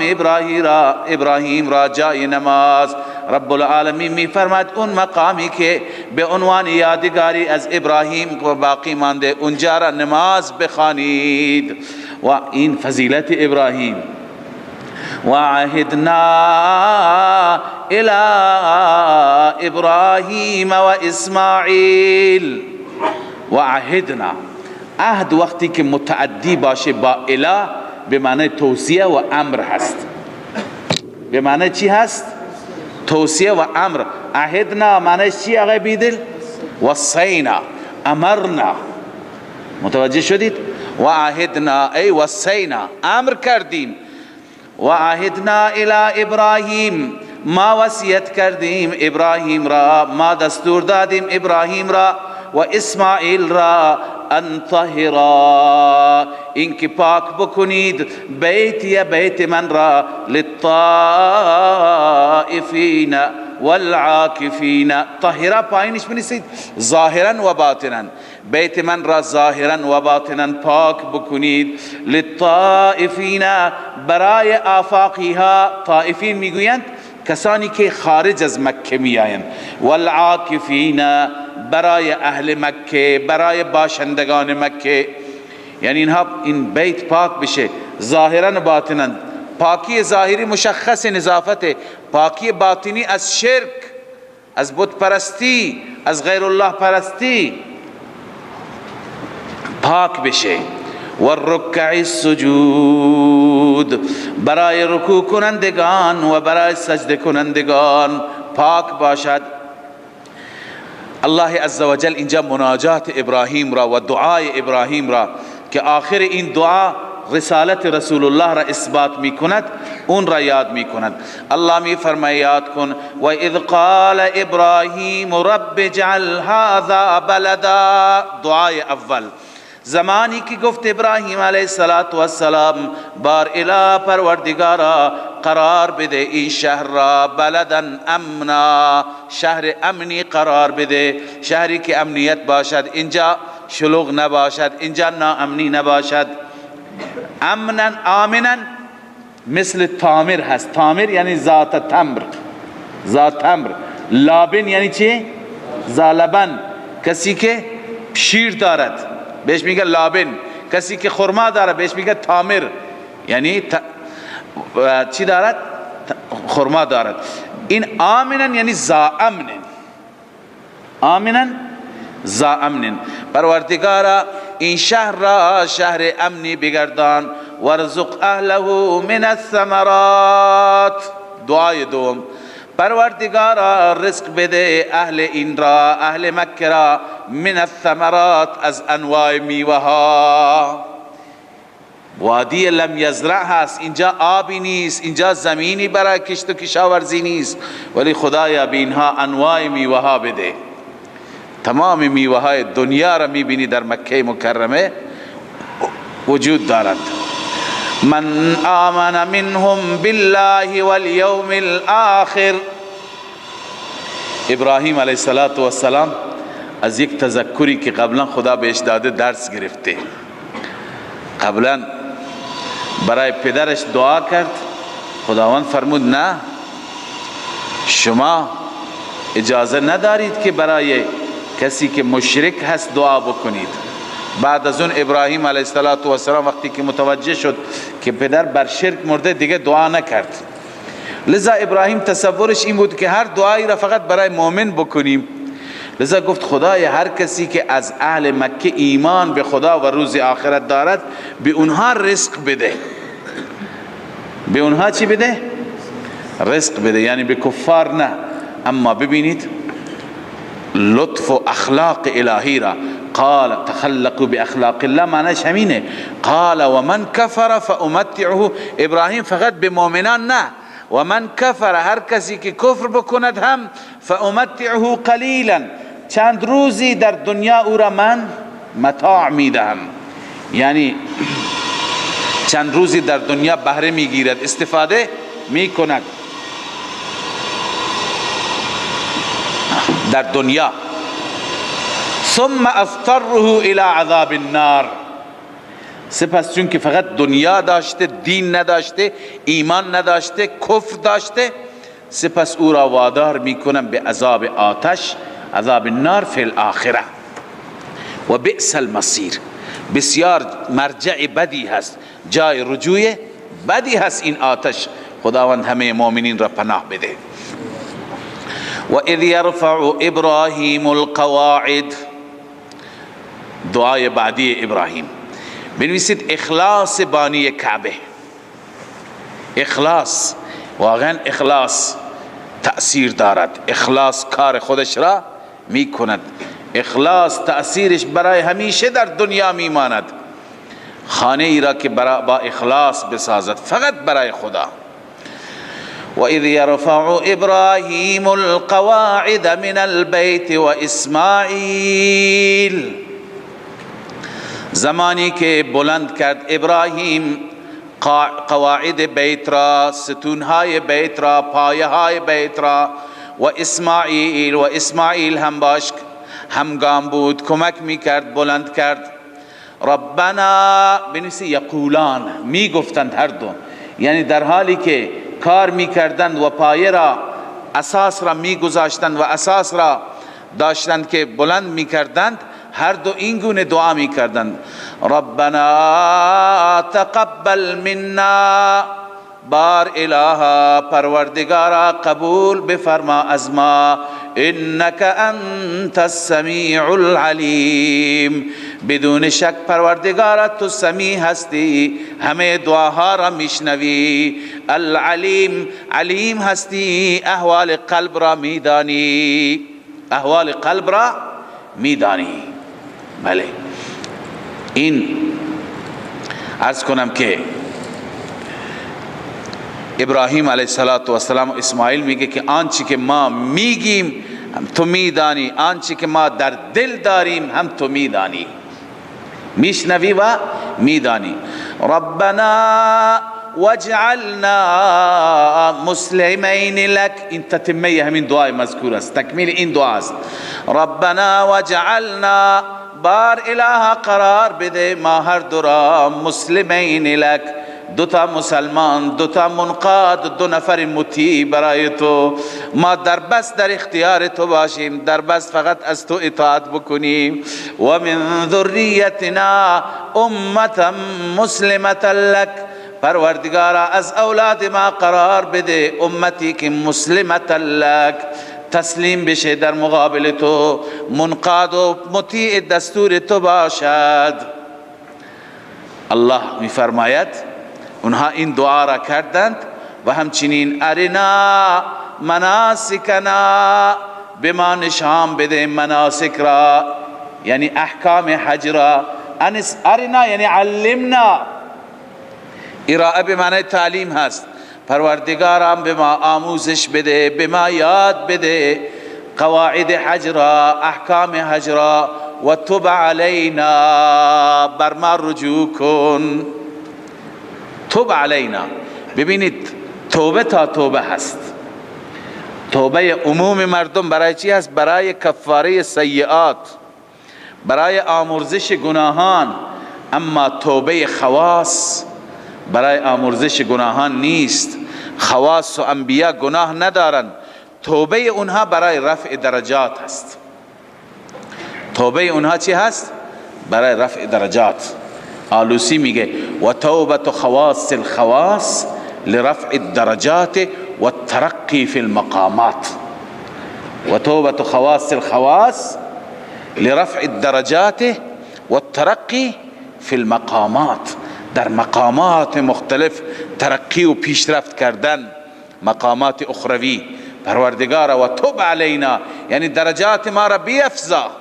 ابراهیم را جای نماز. رب العالمین می فرماید اون مقامی که به عنوان یادگاری از ابراهیم باقی مانده اونجا را نماز بخوانید. و این فضیلت ابراهیم. وعهدنا الى ابراهیم و اسماعیل. وعهدنا، عهد وقتی که متعدی باشه با اله به معنی توصیه و امر هست. به معنی چی هست؟ توصیه و امر. عهدنا معنی چی آقای بیدل؟ وصینا، امرنا. متوجه شدید؟ وعهدنا ای وصینا، امر کردیم. وعهدنا الى ابراهیم، ما وصیت کردیم ابراهیم را، ما دستور دادیم ابراهیم را و اسماعیل را، ان طهرا، اینکه پاک بکنید بیت یا بیت من را، للطائفین والعاکفین. طهرا پایینش بنویسید ظاهرا و باطنا، بیت من را ظاهرا و باطنا پاک بکنید. للطائفین، برای آفاقیها، طائفین میگویند کسانی که خارج از مکه میآیند، والعاکفین، برای اهل مکه، برای باشندگان مکه. یعنی اینها این بیت پاک بشه ظاهرا و باطنا. پاکی ظاهری مشخص نظافت، پاکی باطنی از شرک، از بت پرستی، از غیر الله پرستی پاک بشه. والرکع السجود، برای رکوع کنندگان و برای سجده کنندگان پاک باشد. الله عزوجل اینجا مناجات ابراهیم را و دعای ابراهیم را که آخر این دعا رسالت رسول الله را اثبات می کند، اون را یاد می کند. الله می فرماید یاد کن، و اذ قال ابراهیم رب اجعل هذا بلدا. دعای اول، زمانی که گفت ابراهیم علیه السلام بار اله پروردگارا قرار بده این شهر را بلدا امنا، شهر امنی قرار بده، شهری که امنیت باشد، اینجا شلوغ نباشد، اینجا ناامنی نباشد. امنا، آمنا مثل تامر هست. تامر یعنی ذات تمر، ذات تمر. لابن یعنی چی؟ زالبن، کسی که شیر دارد بهش میگه لابن، کسی که خرما داره بهش میگه تامر، یعنی چی دارد؟ خرما دارد. این آمنن یعنی ذا امنن، آمنن ذا امنن. پروردگارا این شهر را شهر امنی بگردان. ورزق اهله من الثمرات. دعای دوم، پروردگارا رزق بده اهل این را، اهل مکه را، من الثمرات، از انواع میوه ها. وادی لم یزرع هست، اینجا آبی نیست، اینجا زمینی برای کشت و کشاورزی نیست، ولی خدایا به اینها انواع میوه ها بده. تمام میوه های دنیا را میبینی در مکه مکرمه وجود دارد. من آمن منهم بالله والیوم الاخر. ابراهیم علیه السلام از یک تذکری که قبلا خدا بهش داده درس گرفته. قبلا برای پدرش دعا کرد، خداوند فرمود نه، شما اجازه ندارید که برای کسی که مشرک هست دعا بکنید. بعد از اون ابراهیم علیه السلام وقتی که متوجه شد که پدر بر شرک مرده، دیگه دعا نکرد. لذا ابراهیم تصورش این بود که هر دعایی را فقط برای مؤمن بکنیم. لذا گفت خدای هر کسی که از اهل مکه ایمان به خدا و روز آخرت دارد به اونها رزق بده. به اونها چی بده؟ رزق بده، یعنی به کفار نه. اما ببینید لطف و اخلاق الهی را، قال تخلقوا باخلاق الله، معنیش همینه. قال ومن کفر فامتعه، ابراهیم فقط به مؤمنان نه، ومن کفر، هر کسی که کفر بکند هم، فامتعه قلیلا، چند روزی در دنیا او را من متاع میدهم، یعنی چند روزی در دنیا بهره میگیرد، استفاده میکند در دنیا. ثم اضطره الى عذاب النار، سپس چون که فقط دنیا داشته، دین نداشته، ایمان نداشته، کفر داشته، سپس او را وادار میکنم به عذاب آتش، عذاب النار فی الاخره. و بئس المصیر، بسیار مرجع بدی هست، جای رجوع بدی هست این آتش. خداوند همه مؤمنین را پناه بده. و اذ یرفع ابراهیم القواعد، دعای بعدی ابراهیم. بنویسید اخلاص بانی کعبه. اخلاص، واقعا اخلاص تأثیر دارد، اخلاص کار خودش را میکند، اخلاص تأثیرش برای همیشه در دنیا میماند. خانه ای را که با اخلاص بسازد فقط برای خدا. و اذ یرفع ابراهیم القواعد من البیت و اسماعیل، زمانی که بلند کرد ابراهیم قواعد بیت را، ستونهای بیت را، پایه های بیت را، و اسماعیل، و اسماعیل هم باش همگام بود، کمک میکرد، بلند کرد. ربنا، بنویسی یقولان، میگفتند هر دو، یعنی در حالی که کار میکردند و پایه را، اساس را میگذاشتند و اساس را داشتند که بلند میکردند، هر دو این گونه دعا میکردند. ربنا تقبل منا، بار الها پروردگارا قبول بفرما از ما، انک انت السمیع العلیم، بدون شک پروردگارا تو سمیع هستی، همه دعاها را میشنوی، العلیم، علیم هستی، احوال قلب را میدانی، احوال قلب را میدانی. بله، این عرض کنم که ابراهیم علیه السلام و اسماعیل میگه که آنچه که ما میگیم هم تو میدانی، آنچه که ما در دل داریم هم تو میدانی، میشنوی و میدانی. ربنا واجعلنا مسلمین لك، این تتمه همین دعای مذکور است، تکمیل این دعا است. ربنا واجعلنا، بار اله قرار بده ما هر دو را، مسلمین لك، دو تا مسلمان، دو تا منقاد، دو نفر مطیع برای تو، ما در بس در اختیار تو باشیم، در بس فقط از تو اطاعت بکنیم. و من ذریتنا امتا مسلمة لك، پروردگارا از اولاد ما قرار بده امتی که مسلمة لك، تسلیم بشه در مقابل تو، منقاد و مطیع دستور تو باشد. الله می فرماید اونها این دعا را کردند و همچنین ارنا مناسکنا، به ما نشان بده مناسک را، یعنی احکام حج را. ارنا یعنی علمنا، ارائه به معنی تعلیم هست. پروردگارم به ما آموزش بده، به ما یاد بده قواعد حج را، احکام حج را. و تب علینا، بر ما رجوع کن. توب علینا، ببینید توبه تا توبه هست. توبه عموم مردم برای چی هست؟ برای کفاره سیئات، برای آمرزش گناهان. اما توبه خواص برای آمرزش گناهان نیست. خواص و انبیا گناه ندارند، توبه اونها برای رفع درجات هست. توبه اونها چی هست؟ برای رفع درجات. آلوسی میگه و توبة خواص الخواص لرفع الدرجات والترقی فی المقامات. و توبة خواص الخواص لرفع الدرجات والترقی فی المقامات. در مقامات مختلف ترقی و پیشرفت کردن، مقامات اخروی. پروردگارا و توب علینا، یعنی درجات ما را بیفزا.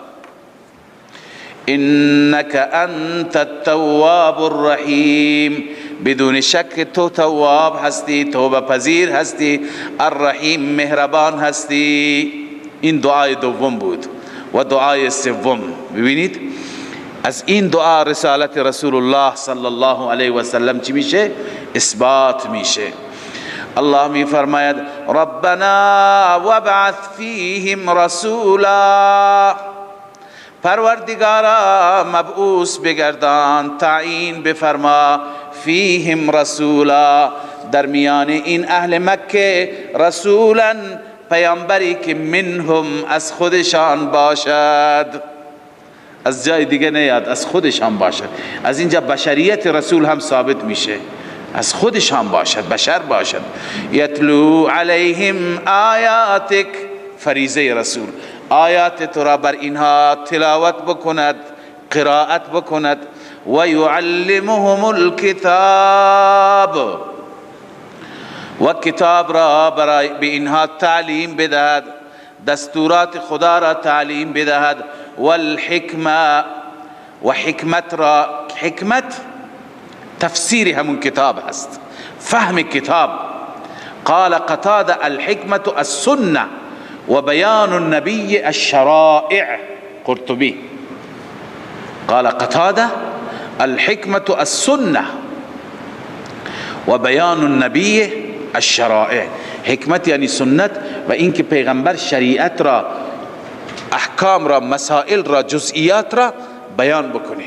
انک انت التواب الرحیم، بدون شک تو تواب هستی، توبه پذیر هستی، الرحیم مهربان هستی. این دعای دوم بود. و دعای سوم، ببینید از این دعا رسالت رسول الله صلی الله علیه و سلم چی میشه؟ اثبات میشه. الله می فرماید ربنا وابعث فیهم رسولا، پروردگارا مبعوث بگردان، تعیین بفرما، فیهم رسولا، در میان این اهل مکه، رسولا پیامبری که منهم از خودشان باشد، از جای دیگه نیاد، از خودشان باشد. از اینجا بشریت رسول هم ثابت میشه، از خودشان باشد، بشر باشد. یتلو علیهم آیاتک، فریضه رسول، آیات تو را بر اینها تلاوت بکند، قرائت بکند. و یعلمهم الکتاب، و کتاب را برای به اینها تعلیم بدهد، دستورات خدا را تعلیم بدهد. والحکمه، و حکمت را، حکمت تفسیر همون کتاب هست، فهم کتاب. قال قتاده الحکمة السنة و بیان النبی الشرائع. قرطبی قال قتاده الحکمة السنة و بیان النبی الشرائع. حکمت یعنی سنت، و اینکه پیغمبر شریعت را، احکام را، مسائل را، جزئیات را بیان بکنه.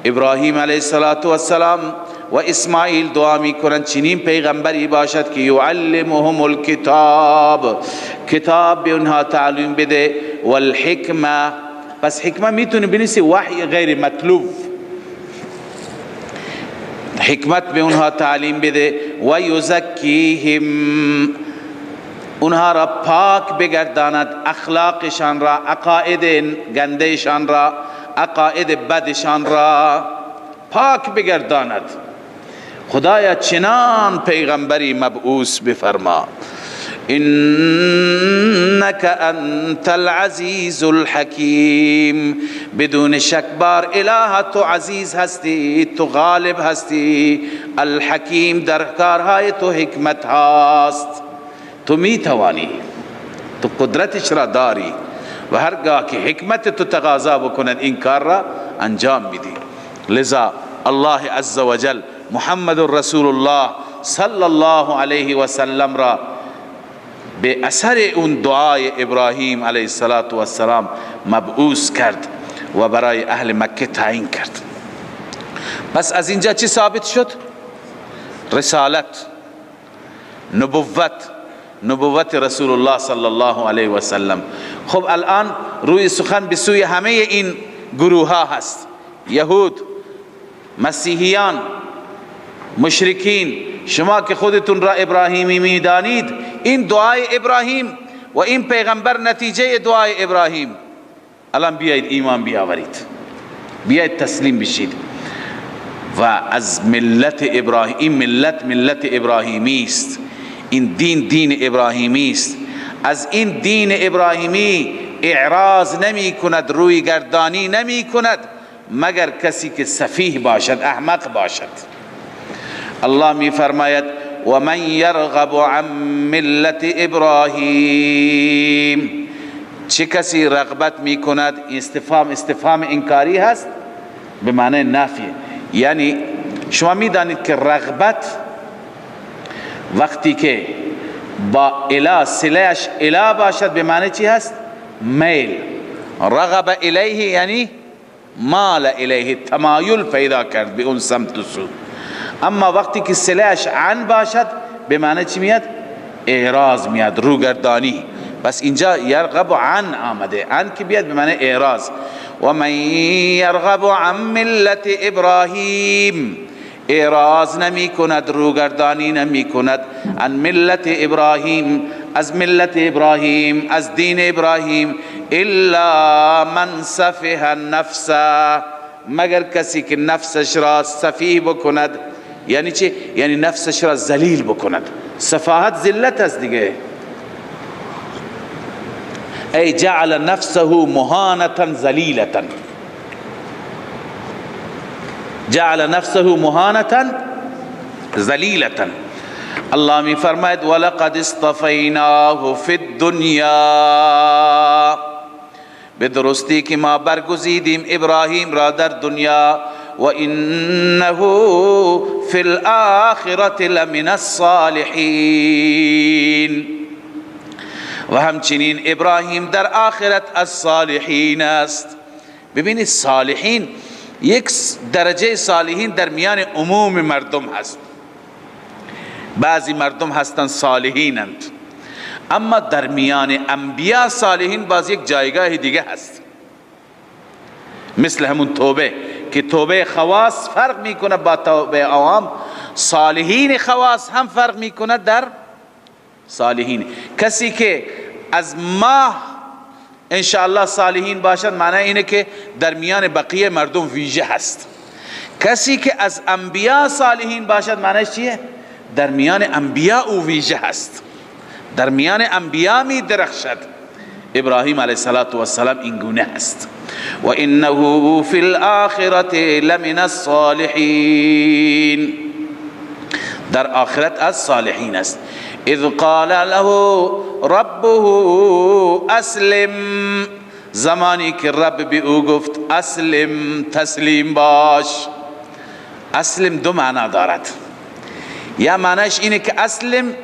ابراهیم علیه السلام و اسماعیل دعا میکنند چنین پیغمبری باشد که یعلمهم الکتاب، کتاب به اونها تعلیم بده، والحکمه. پس حکمه میتونی بنویسی وحی غیر مطلوب، حکمت به اونها تعلیم بده. و یزکیهم، اونها را پاک بگرداند، اخلاقشان را، عقاید گندهشان را، عقاید بدشان را پاک بگرداند. خدایا چنان پیغمبری مبعوث بفرما. انک انت العزیز الحکیم، بدون شک بار اله تو عزیز هستی، تو غالب هستی، الحکیم در کارهای تو حکمت هاست، تو میتوانی، تو قدرتش را داری و هرگاه که حکمت تو تقاضا بکند این کار را انجام میدی. لذا الله عز وجل محمد رسول الله صلی الله علیه و سلم را به اثر اون دعای ابراهیم علیه السلام مبعوث کرد و برای اهل مکه تعیین کرد. پس از اینجا چی ثابت شد؟ رسالت، نبوت، نبوت رسول الله صلی الله علیه و سلم. خب الان روی سخن به سوی همه این گروه ها هست، یهود، مسیحیان، مشرکین. شما که خودتون را ابراهیمی میدانید، این دعای ابراهیم و این پیغمبر نتیجه دعای ابراهیم. الان بیایید ایمان بیاورید، بیایید تسلیم بشید و از ملت ابراهیم. این ملت ملت ابراهیمی است، این دین دین ابراهیمی است. از این دین ابراهیمی اعراض نمی کند، روی گردانی نمی کند، مگر کسی که سفیه باشد، احمق باشد. الله می فرماید و من یرغب عن ملت ابراهیم، چه کسی رغبت می کند؟ استفهام، استفهام انکاری هست به معنی نافیه. یعنی شما می دانید که رغبت وقتی که با الی صله‌اش الی باشد به معنی چی هست؟ میل. رغب الیه یعنی مال الیه، تمایل پیدا کرد به اون سمت و سو. اما وقتی که صلهش عن باشد به معنی چی میاد؟ اعراض میاد، روگردانی. بس اینجا یرغب عن آمده، عن که بیاد به معنی اعراض. و من یرغب عن ملت ابراهیم، اعراض نمی کند، روگردانی نمی کند، عن ملت ابراهیم، از ملت ابراهیم، از دین ابراهیم، الا من سفه نفسه، مگر کسی که نفسش را سفیه بکند. یعنی چی؟ یعنی نفسش را ذلیل بکند. سفاهت ذلت است دیگه. ای جعل نفسه مهانة ذلیلة، جعل نفسه مهانة ذلیلة. الله می فرماید ولقد اصطفیناه فی الدنیا، به درستی که ما برگزیدیم ابراهیم را در دنیا، و انه فی الاخرة لمن الصالحین، و همچنین ابراهیم در آخرت از صالحین است. ببینید صالحین یک درجه صالحین در میان عموم مردم هست. بعضی مردم هستند صالحینند، اما در میان انبیا صالحین باز یک جایگاه دیگه هست. مثل همون توبه که توبه خواص فرق میکنه با توبه عوام، صالحین خواص هم فرق میکنه در صالحین. کسی که از ماه انشاءالله صالحین باشد معنی اینه که در میان بقیه مردم ویژه هست. کسی که از انبیا صالحین باشد معنیش چیه؟ در میان انبیا او ویژه هست، در میان انبیا می درخشد. ابراهیم علیه السلام این گونه هست. و انه فی الاخرة لمن الصالحین، در آخرت از صالحین است. اذ قال له ربه اسلم، زمانی که رب به او گفت اسلم، تسلیم باش. اسلم دو معنا دارد. یا معنیش اینه که اسلم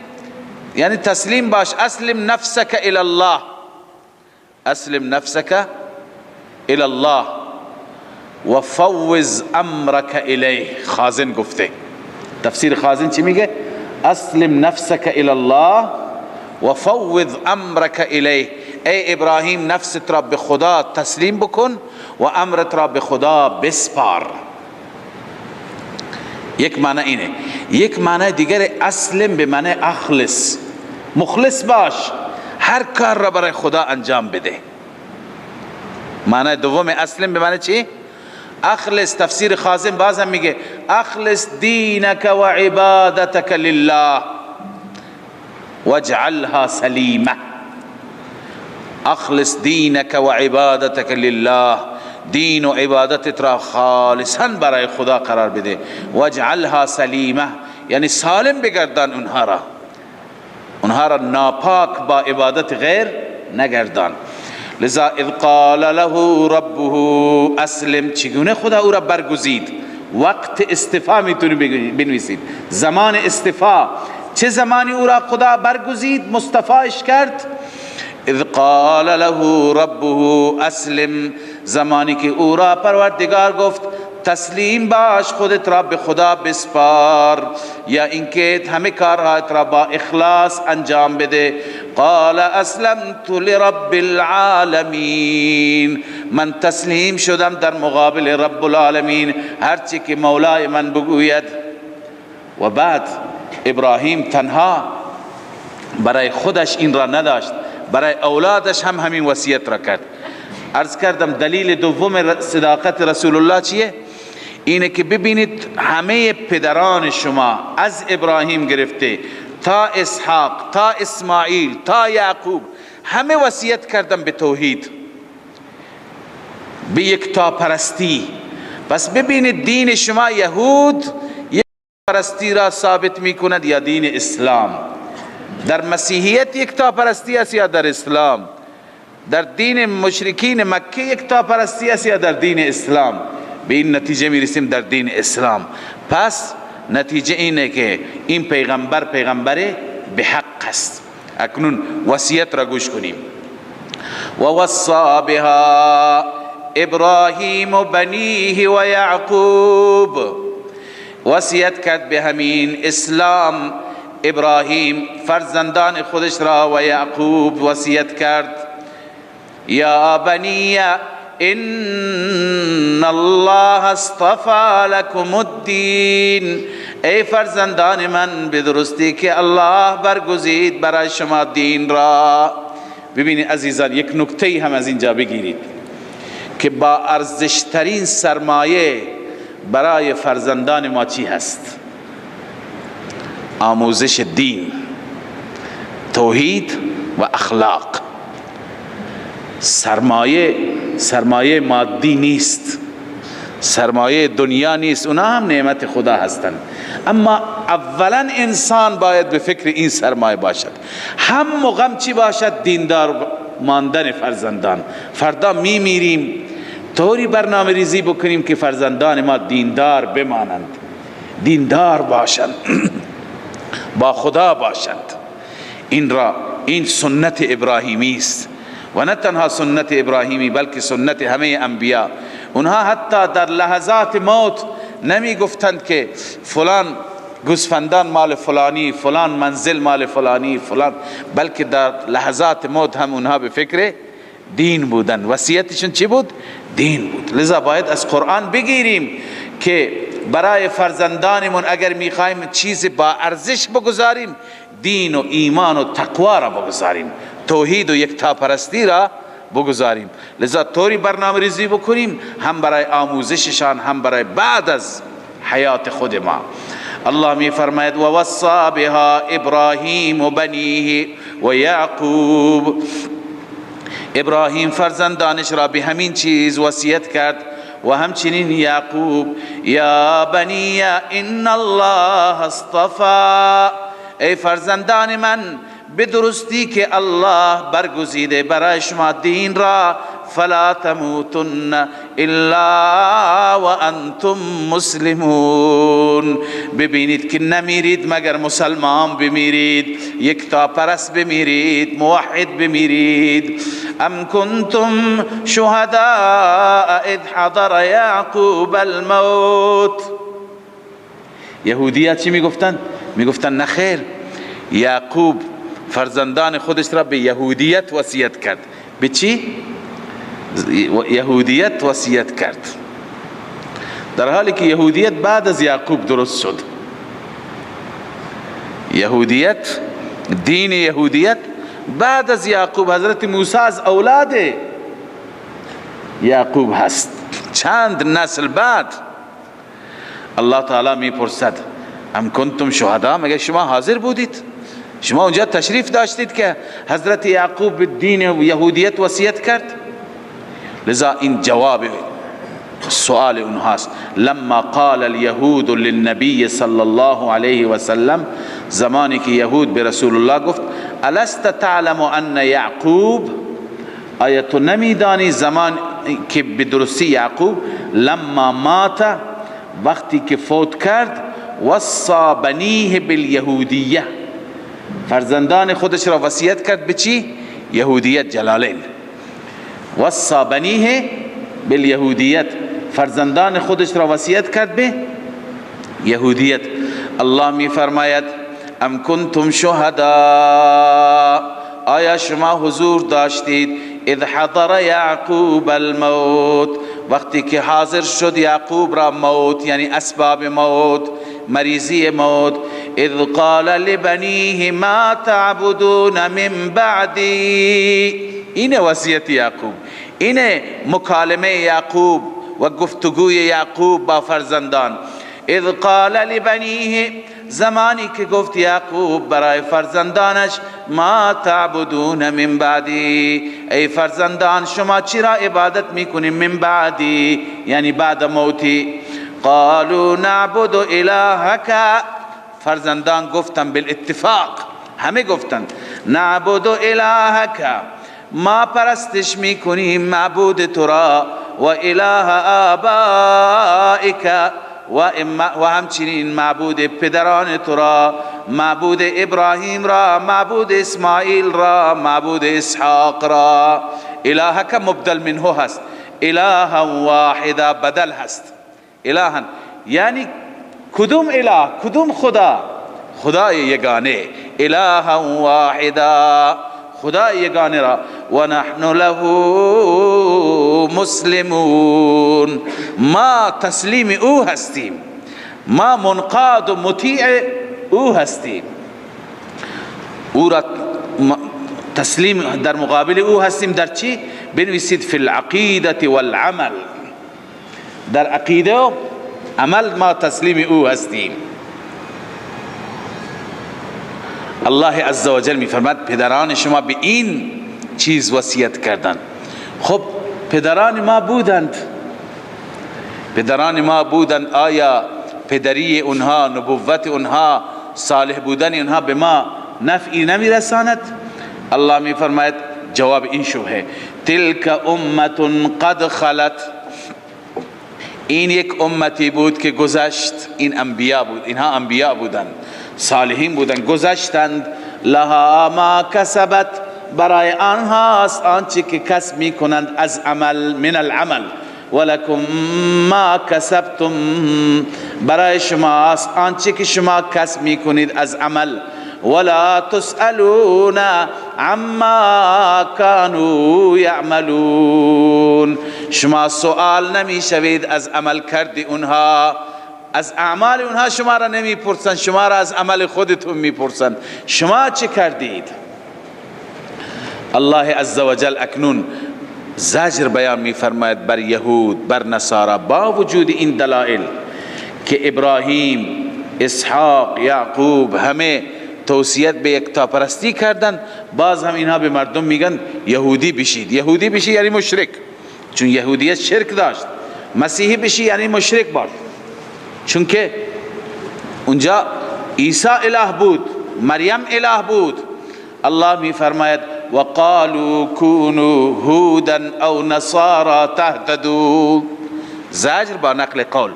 یعنی تسلیم باش، اسلم نفسک الی الله، اسلم نفسک الی الله و فوض امرک الیه. خازن گفته، تفسیر خازن چی میگه؟ اسلم نفسک الی الله و فوض امرک الیه. ای ابراهیم نفست را به خدا تسلیم بکن و امرت را به خدا بسپار. یک معنی اینه. یک معنی دیگر اسلم به معنی اخلص، مخلص باش، هر کار را برای خدا انجام بده. معنی دوم اسلم به معنی چی؟ اخلص. تفسیر خازن بازم میگه اخلص دینک و عبادتک لله واجعلها سلیمه. اخلص دینک و عبادتک لله، دین و عبادتت را خالصا برای خدا قرار بده. واجعلها سلیمه یعنی سالم بگردان اونها را، اونها را ناپاک با عبادت غیر نگردان. لذا اذ قال له ربه اسلم، چگونه خدا او را برگزید؟ وقت استفا میتونی بنویسید، زمان استفا. چه زمانی او را خدا برگزید، مصطفیش کرد؟ اذ قال له ربه اسلم، زمانی که او را پروردگار گفت تسلیم باش، خودت را به خدا بسپار، یا اینکه همه کارهایت را با اخلاص انجام بده. قال اسلمت لرب العالمین، من تسلیم شدم در مقابل رب العالمین، هرچی که مولای من بگوید. و بعد ابراهیم تنها برای خودش این را نداشت، برای اولادش هم همین وصیت را کرد. عرض کردم دلیل دوم صداقت رسول الله چیه؟ اینه که ببینید همه پدران شما از ابراهیم گرفته تا اسحاق تا اسماعیل تا یعقوب همه وصیت کردن به توحید، به یکتاپرستی. پس ببینید دین شما یهود یک پرستی را ثابت میکند یا دین اسلام؟ در مسیحیت یکتاپرستی است یا در اسلام؟ در دین مشرکین مکه یکتاپرستی است یا در دین اسلام؟ به این نتیجه میرسیم در دین اسلام. پس نتیجه اینه که این پیغمبر پیغمبر به حق است. اکنون وصیت را گوش کنیم. و وصا بها ابراهیم بنیه و یعقوب. وصیت کرد به همین اسلام ابراهیم فرزندان خودش را و یعقوب وصیت کرد. یا بنی ان الله اصطفى لكم الدین، ای فرزندان من به درستی که الله برگزید برای شما دین را. ببینید عزیزان، یک نکته هم از اینجا بگیرید که با ارزشترین سرمایه برای فرزندان ما چی هست؟ آموزش دین، توحید و اخلاق. سرمایه مادی نیست، سرمایه دنیا نیست، اونا هم نعمت خدا هستند، اما اولا انسان باید به فکر این سرمایه باشد. هم و غم چی باشد؟ دیندار ماندن فرزندان. فردا میمیریم، طوری برنامه ریزی بکنیم که فرزندان ما دیندار بمانند، دیندار باشند، با خدا باشند. این را، این سنت ابراهیمی است و نه تنها سنت ابراهیمی بلکه سنت همه انبیا. اونها حتی در لحظات موت نمی گفتند که فلان گوسفندان مال فلانی، فلان منزل مال فلانی، فلان، بلکه در لحظات موت هم اونها به فکر دین بودن. وصیتشون چی بود؟ دین بود. لذا باید از قرآن بگیریم که برای فرزندانمون اگر میخوایم چیز با ارزش بگذاریم، دین و ایمان و تقوا را بگذاریم، توحید و یکتاپرستی را بگذاریم. لذا طوری برنامه ریزی بکنیم هم برای آموزششان هم برای بعد از حیات خود ما. الله می فرماید و وصا بها ابراهیم و بنیه و یعقوب. ابراهیم فرزندانش را به همین چیز وصیت کرد و همچنین یعقوب. یا بنی ان الله اصطفى، ای فرزندان من به درستی که الله برگزیده برای شما دین را، فلا تموتن الا وانتم مسلمون. ببینید که نمیرید مگر مسلمان بمیرید، یکتاپرست بمیرید، موحد بمیرید. ام کنتم شهداء اذ حضر یعقوب الموت. یهودی‌ها چی میگفتن؟ میگفتن نخیر، یعقوب فرزندان خودش را به یهودیت وصیت کرد. به چی؟ یهودیت وصیت کرد، در حالی که یهودیت بعد از یعقوب درست شد. یهودیت، دین یهودیت بعد از یعقوب، حضرت موسی از اولاد یعقوب هست، چند نسل بعد. الله تعالی می پرسد ام کنتم شهدا، مگه شما حاضر بودید؟ شما اونجا تشریف داشتید که حضرت یعقوب به دین یهودیت وصیت کرد؟ لذا این جواب سؤال اونهاست. لما قال اليهود للنبي صلی الله علیه و سلم، زمانی که یهود به رسول الله گفت الست تعلم ان یعقوب، آیا تو نمیدانی زمان که به درستی یعقوب لما مات، وقتی که فوت کرد، وصا بنیه بالیهودیه، فرزندان خودش را وصیت کرد به چی؟ یهودیت. جلالین وصا بنیه بالیهودیت، فرزندان خودش را وصیت کرد به یهودیت. الله می فرماید ام کنتم شهدا، آیا شما حضور داشتید اذ حضر یعقوب الموت، وقتی که حاضر شد یعقوب را موت، یعنی اسباب موت، مریضی موت. اذ قال لبنیه ما تعبدون من بعدی. این وصیت یعقوب، این مکالمه یعقوب و گفتگوی یعقوب با فرزندان. اذ قال لبنیه، زمانی که گفت یعقوب برای فرزندانش ما تعبدون من بعدی، ای فرزندان شما چرا عبادت میکنیم من بعدی، یعنی بعد موتی. قالوا نعبد الهک، فرزندان گفتن بالاتفاق، همه گفتن نعبد الهک، ما پرستش میکنیم معبود تو را، و اله آبائک، و همچنین معبود پدران تو را، معبود ابراهیم را، معبود اسماعیل را، معبود اسحاق را. الهک مبدل منه هست، الها واحدا بدل هست. الها یعنی کدوم اله، کدوم خدا؟ خدای یگانه. الها واحدا، خدای یگانه را. و نحن له مسلمون، ما تسلیم او هستیم، ما منقاد و مطیع او هستیم، او را تسلیم در مقابل او هستیم. در چی؟ بنویسید فی العقیدة والعمل، در عقیده و عمل ما تسلیم او هستیم. الله عزوجل میفرماد پدران شما به این چیز وصیت کردند. خب پدران ما بودند، پدران ما بودند، آیا پدری اونها، نبوت اونها، صالح بودن اونها به ما نفعی نمیرساند؟ الله میفرماید جواب این شبهه، تلک امة قد خلت، این یک امتی بود که گذشت، این انبیا بود، اینها انبیا بودند، صالحین بودند، گذشتند. لها ما کسبت، برای آنهاست آنچه که کسب میکنند از عمل، من العمل. ولکم ما کسبتم، برای شماست آنچه که شما کسب میکنید از عمل. ولا تسألون عما كانوا يعملون، شما سؤال نمیشوید از عمل کرد اونها، از اعمال اونها شما را نمیپرسند، شما را از عمل خودتون میپرسند، شما چه کردید. الله عزوجل اکنون زجر بیان میفرماید بر یهود، بر نصارا، با وجود این دلائل که ابراهیم، اسحاق، یعقوب همه توصیت به یکتاپرستی کردن، باز هم اینها به مردم میگن یهودی بشید. یهودی بشی یعنی مشرک، چون یهودیت شرک داشت. مسیحی بشی یعنی مشرک باش، چون که اونجا عیسی اله بود، مریم اله بود. الله میفرماید وقالوا كونوا هودا او نصارا تهتدوا، زجر با نقل قول،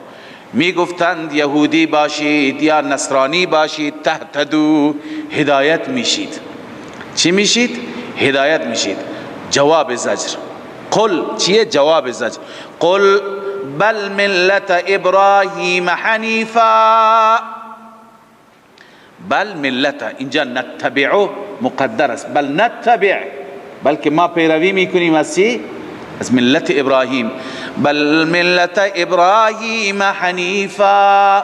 می گفتند یهودی باشید یا نصرانی باشید، تهتدو، هدایت میشید. چی میشید؟ هدایت میشید. جواب زجر قل چیه؟ جواب زجر قل بل ملت ابراهیم حنیفا، بل ملت، اینجا نتبعو مقدر است، بل نتبع، بلکه ما پیروی میکنیم از چی؟ از ملت ابراهیم. بل ملت ابراهیم حنیفا،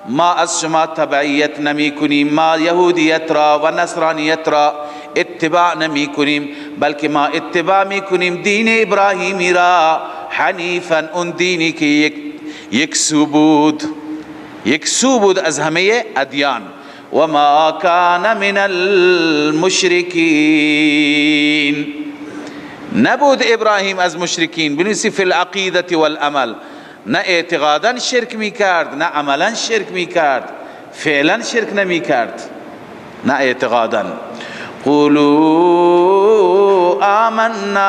ما از شما تبعیت نمی کنیم، ما یهودیت را و نصرانیت را اتباع نمی کنیم، بلکه ما اتباع می کنیم دین ابراهیمی را، حنیفا، اون دینی که یک سو بود، یک سو بود از همه ادیان. و ما کان من المشرکین، نبود ابراهیم از مشرکین. بنویسی فی العقیدة والعمل، نه اعتقادا شرک میکرد، نه عملا شرک میکرد، فعلا شرک نمیکرد، نه اعتقادا. قولوا آمنا،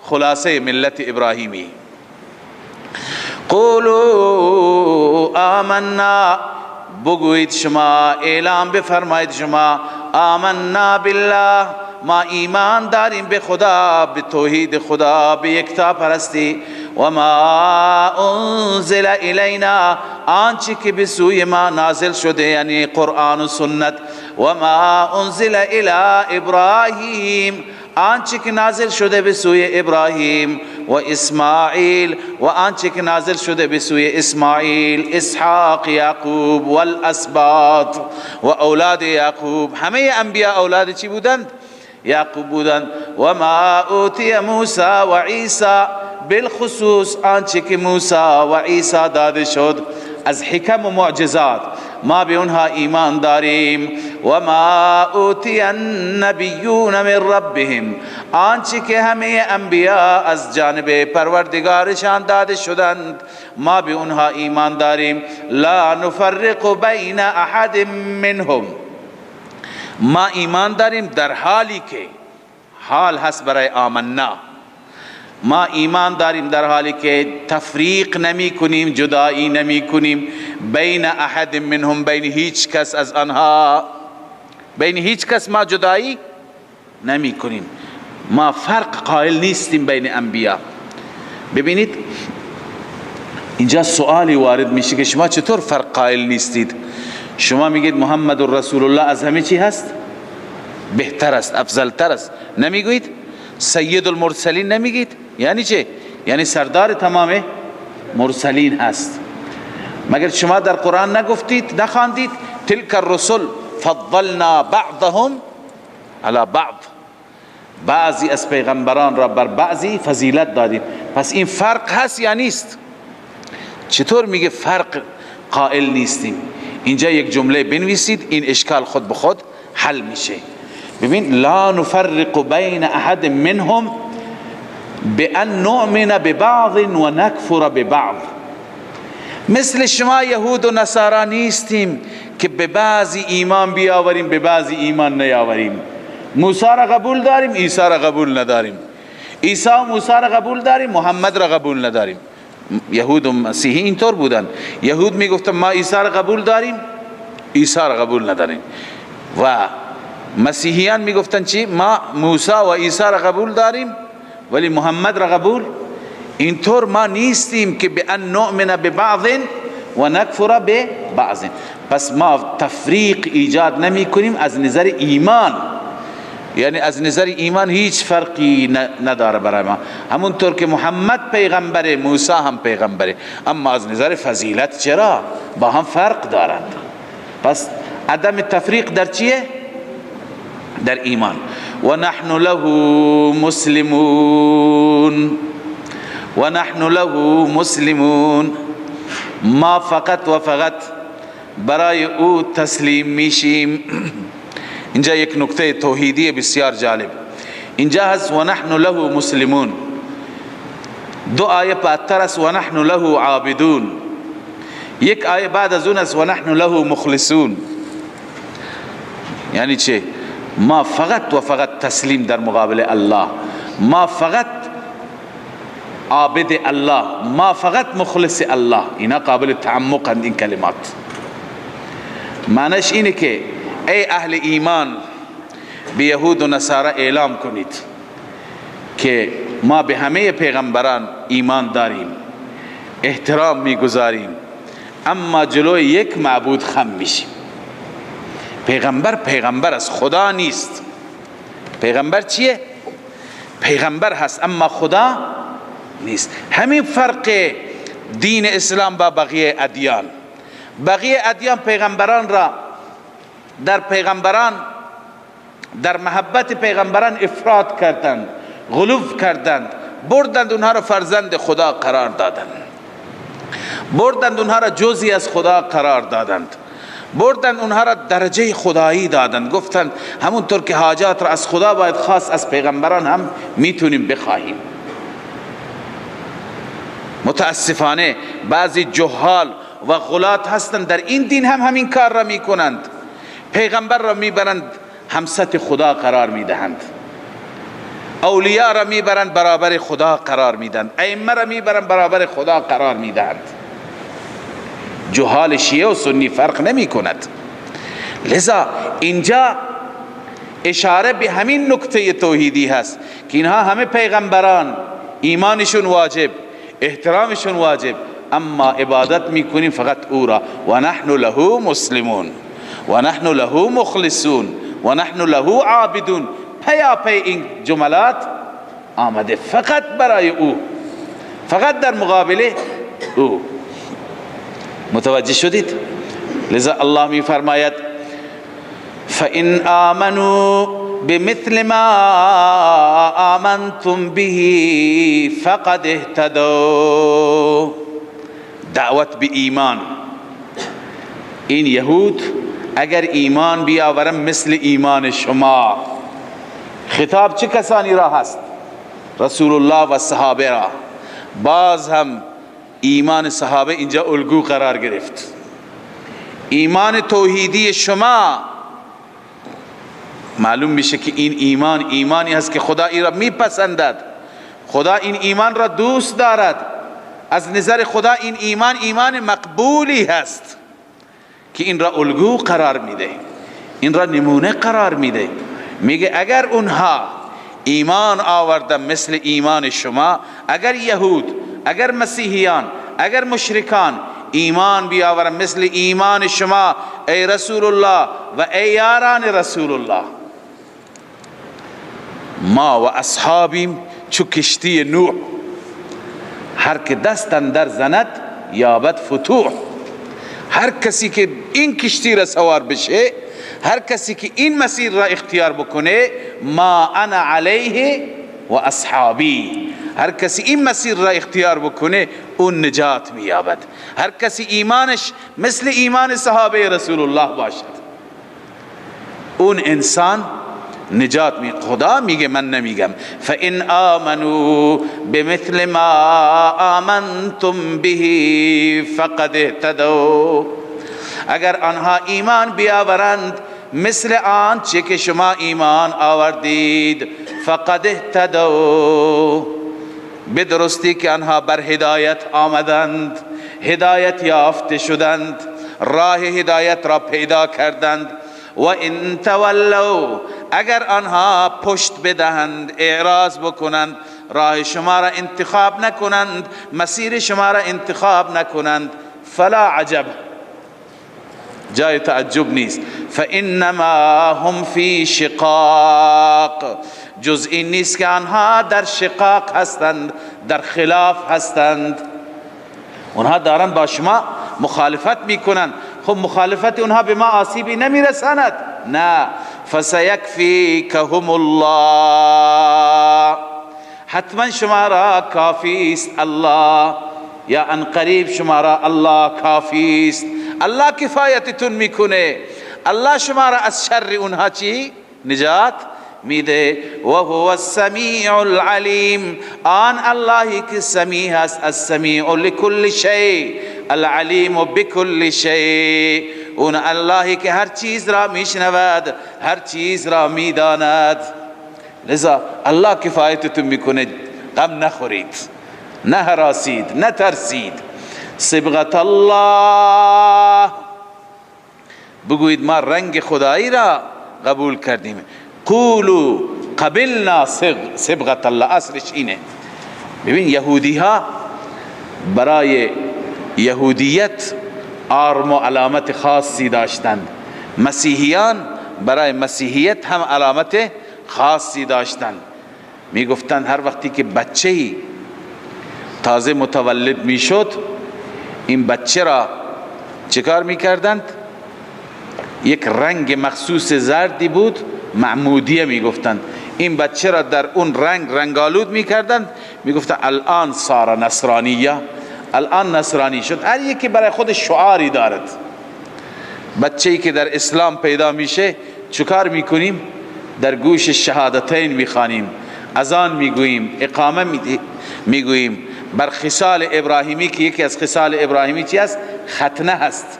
خلاصه ملت ابراهیمی. قولوا آمنا، بگویید شما، اعلام بفرمایید شما، آمنا بالله، ما ایمان داریم به خدا، به توحید خدا، به یکتا پرستی. و ما انزل الینا، آنچه که به سوی ما نازل شده، یعنی قرآن و سنت. و ما انزل الی ابراهیم، آنچه که نازل شده به سوی ابراهیم و اسماعیل، و آنچه که نازل شده به سوی اسماعیل، اسحاق، یعقوب والاسباط و اولاد یعقوب. همه انبیاء اولاد چی بودند؟ یعقوب بودند. و ما اوتی موسی و عیسی، بالخصوص آنچه که موسی و عیسی داده شد از حکم و معجزات، ما به اونها ایمان داریم. و ما اوتی النبیون من ربهم، آنچه که همه انبیاء از جانب پروردگارشان داده شدند، ما به اونها ایمان داریم. لا نفرق بین احد منهم، ما ایمان داریم در حالی که حال هست برای آمنا، ما ایمان داریم در حالی که تفریق نمی کنیم، جدایی نمی کنیم، بین احد منهم، بین هیچ کس از آنها، بین هیچ کس ما جدایی نمی کنیم. ما فرق قائل نیستیم بین انبیا. ببینید اینجا سوالی وارد میشه که شما چطور فرق قائل نیستید؟ شما میگید محمد رسول الله از همه چی هست؟ بهتر است، افضل تر است. نمیگویید سید المرسلین؟ نمیگید؟ یعنی چه؟ یعنی سردار تمام مرسلین هست. مگر شما در قرآن نگفتید، نخواندید تلك الرسل فضلنا بعضهم على بعض، بعضی از پیغمبران را بر بعضی فضیلت دادیم. پس این فرق هست یا نیست؟ چطور میگه فرق قائل نیستیم؟ اینجا یک جمله بنویسید، این اشکال خود به خود حل میشه. ببین، لا نفرق بین احد منهم بان نؤمن ببعض و نکفر ببعض. مثل شما یهود و نصارا نیستیم که به بعضی ایمان بیاوریم به بعضی ایمان نیاوریم. موسی را قبول داریم، عیسی را قبول نداریم. عیسی و موسی را قبول داریم، محمد را قبول نداریم. یهود و مسیحی اینطور بودن. یهود میگفتن ما عیسی را قبول داریم، عیسی را قبول نداریم، و مسیحیان میگفتن چی؟ ما موسی و عیسی را قبول داریم ولی محمد را قبول. اینطور ما نیستیم که به ان نؤمن ببعض و نکفر ببعض. پس ما تفریق ایجاد نمی کنیم از نظر ایمان، یعنی از نظر ایمان هیچ فرقی نداره برای ما. همونطور که محمد پیغمبره، موسی هم پیغمبره، اما از نظر فضیلت چرا با هم فرق دارند. پس عدم تفریق در چیه؟ در ایمان. و نحن له مسلمون، و نحن له مسلمون، ما فقط و فقط برای او تسلیم میشیم. اینجا یک نکته توحیدی بسیار جالب اینجا هست، و نحن له مسلمون. دو آیه بعدتر است و نحن له عابدون، یک آیه بعد از اون است و نحن له مخلصون. یعنی چه؟ ما فقط و فقط تسلیم در مقابل الله، ما فقط عابد الله، ما فقط مخلص الله. اینا قابل تعمق این کلمات. معنیش اینه که ای اهل ایمان، به یهود و نصارا اعلام کنید که ما به همه پیغمبران ایمان داریم، احترام میگذاریم، اما جلوی یک معبود خم میشیم. پیغمبر پیغمبر است، خدا نیست. پیغمبر چیه؟ پیغمبر هست اما خدا نیست. همین فرق دین اسلام با بقیه ادیان. بقیه ادیان پیغمبران را در پیغمبران، در محبت پیغمبران افراط کردند، غلو کردند، بردند اونها را فرزند خدا قرار دادند، بردند اونها را جزئی از خدا قرار دادند، بردند اونها را درجه خدایی دادند. گفتند همونطور که حاجات را از خدا باید خواست، از پیغمبران هم میتونیم بخواهیم. متاسفانه بعضی جهال و غلات هستند در این دین هم همین کار را میکنند. پیغمبر را میبرند همسط خدا قرار میدهند، اولیاء را میبرند برابر خدا قرار میدهند، ائمه را میبرند برابر خدا قرار میدهند. جهال شیعه و سنی فرق نمی کند. لذا اینجا اشاره به همین نکته توحیدی هست که اینها همه پیغمبران ایمانشون واجب، احترامشون واجب، اما عبادت میکنیم فقط او را. و نحن له مسلمون و نحن له مخلصون و نحن له عابدون. پیاپی این جملات آمده فقط برای او، فقط در مقابله او. متوجه شدید؟ لذا الله می فرماید فَإِنْ آمَنُوا بِمِثْلِ مَا آمَنْتُمْ بِهِ فَقَدْ اهْتَدَوْا. دعوت به ایمان. این یهود اگر ایمان بیاورم مثل ایمان شما، خطاب چه کسانی را هست؟ رسول الله و صحابه را. باز هم ایمان صحابه اینجا الگو قرار گرفت. ایمان توحیدی شما معلوم میشه که این ایمان ایمانی هست که خدا این را میپسندد، خدا این ایمان را دوست دارد، از نظر خدا این ایمان ایمان مقبولی هست که این را الگو قرار میده، این را نمونه قرار میده. میگه اگر اونها ایمان آوردن مثل ایمان شما، اگر یهود، اگر مسیحیان، اگر مشرکان ایمان بیاورن مثل ایمان شما ای رسول الله و ای یاران رسول الله، ما و اصحابیم چو کشتی نوح، هر که دست اندر زند یابد فتوح. هر کسی که این کشتی را سوار بشه، هر کسی که این مسیر را اختیار بکنه، ما انا علیه و اصحابی، هر کسی این مسیر را اختیار بکنه اون نجات مییابد. هر کسی ایمانش مثل ایمان صحابه رسول الله باشد، اون انسان نجات می. خدا میگه، من نمیگم. فإن آمنوا بمثل ما آمنتم به فقد اهتدوا، اگر آنها ایمان بیاورند مثل آنچه که شما ایمان آوردید، فقد اهتدوا، به درستی که آنها بر هدایت آمدند، هدایت یافته شدند، راه هدایت را پیدا کردند. و ان تولوا، اگر آنها پشت بدهند، اعراض بکنند، راه شما را انتخاب نکنند، مسیر شما را انتخاب نکنند، فلا عجب، جای تعجب نیست. فانما هم فی شقاق، جز این نیست که آنها در شقاق هستند، در خلاف هستند. اونها دارن با شما مخالفت میکنند. خب مخالفت اونها به ما آسیبی نمیرساند، نه. فسیکفیکهم الله، حتما شما را کافی است الله، یا ان قریب شما را الله کافی است. الله کفایتتون میکنه، الله شما را از شر اونها چی؟ نجات میده. و هو السمیع العلیم، آن اللهی که سمیع هست، السمیع لکل شیء، العلیم بکل شیء، اون اللهی که هر چیز را میشنود، هر چیز را میداند. لذا الله کفایتتون میکنه، غم نخورید، نه هراسید، نه ترسید. صبغت الله، بگویید ما رنگ خدایی را قبول کردیم. قولوا قبلنا صبغت الله، اصلش اینه. ببین یهودی ها برای یهودیت آرم و علامت خاصی داشتند، مسیحیان برای مسیحیت هم علامت خاصی داشتند. میگفتند هر وقتی که بچه‌ای تازه متولد میشد، این بچه را چکار میکردند؟ یک رنگ مخصوص زردی بود، معمودیه میگفتند. این بچه را در اون رنگ رنگالود میکردند، میگفتند الان صار نصرانیه، الان نصرانی شد. هر یکی برای خود شعاری دارد. بچه‌ای که در اسلام پیدا میشه چکار میکنیم؟ در گوش شهادتین میخوانیم، اذان میگوییم، اقامه میگوییم. بر خصال ابراهیمی که یکی از خصال ابراهیمی چی است؟ ختنه هست.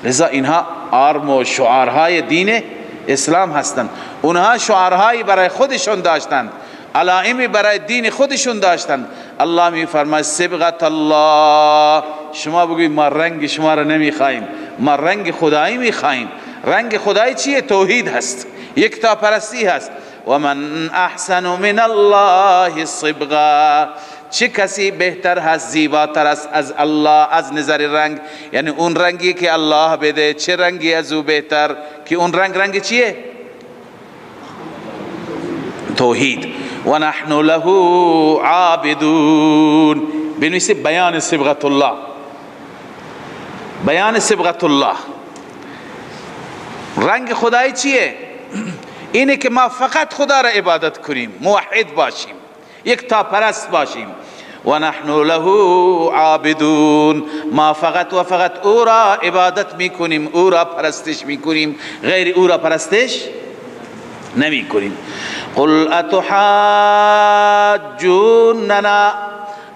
لذا اینها آرم و شعارهای دین اسلام هستند. اونها شعارهایی برای خودشون داشتند، علائمی برای دین خودشون داشتند. الله می فرماید صبغت الله، شما بگویید ما رنگ شما را نمیخواهیم، ما رنگ خدایی میخواهیم. رنگ خدایی چیه؟ توحید هست، یکتا پرستی هست. و من احسن من الله صبغه، چه کسی بهتر هست، زیباتر است از الله از نظر رنگ؟ یعنی اون رنگی که الله بده، چه رنگی از او بهتر که اون رنگ رنگ چیه؟ توحید. و نحن له عابدون. بنویسه بیان صبغت الله، بیان صبغت الله. رنگ خدایی چیه؟ اینه که ما فقط خدا را عبادت کنیم، موحد باشیم، یکتا پرست باشیم. و نحن له عابدون، ما فقط و فقط او را عبادت میکنیم، او را پرستش میکنیم، غیر او را پرستش نمیکنیم. قل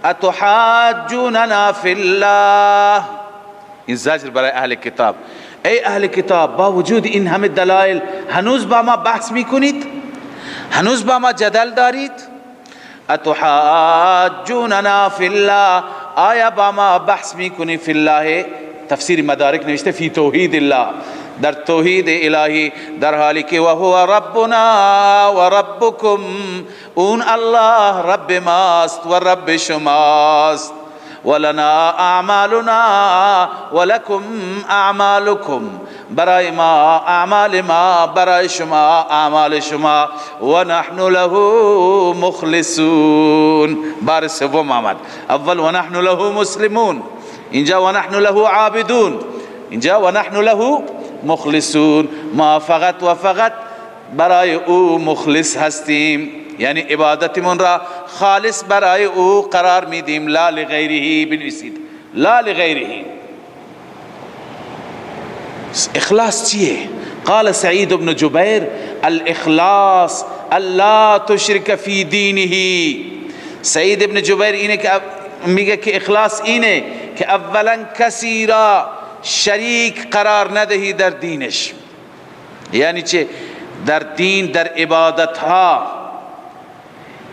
اتحاجوننا فی الله، این زجر برای اهل کتاب. ای اهل کتاب، با وجود این همه دلایل هنوز با ما بحث میکنید؟ هنوز با ما جدل دارید؟ اتحاجوننا فی الله، آیا با ما بحث میکنی؟ فی الله تفسیر مدارک نوشته فی توحید الله، در توحید الهی، در حالی که و هو ربنا و ربکم، اون الله رب ماست و رب شماست. ولنا اعمالنا ولکم اعمالکم، برای ما اعمال ما، برای شما اعمال شما. و نحن له مخلصون. بار سوم آمد، اول و نحن له مسلمون، اینجا و نحن له عابدون، اینجا و نحن له مخلصون. ما فقط و فقط برای او مخلص هستیم، یعنی عبادتمون را خالص برای او قرار میدیم. لا لغیره، بنویسید لا لغیره. اخلاص چیه؟ قال سعید بن جبیر الاخلاص الا تشرک فی دینه. سعید بن جبیر اینه که میگه که اخلاص اینه که اولا کسی را شریک قرار ندهی در دینش. یعنی چه؟ در دین، در عبادت ها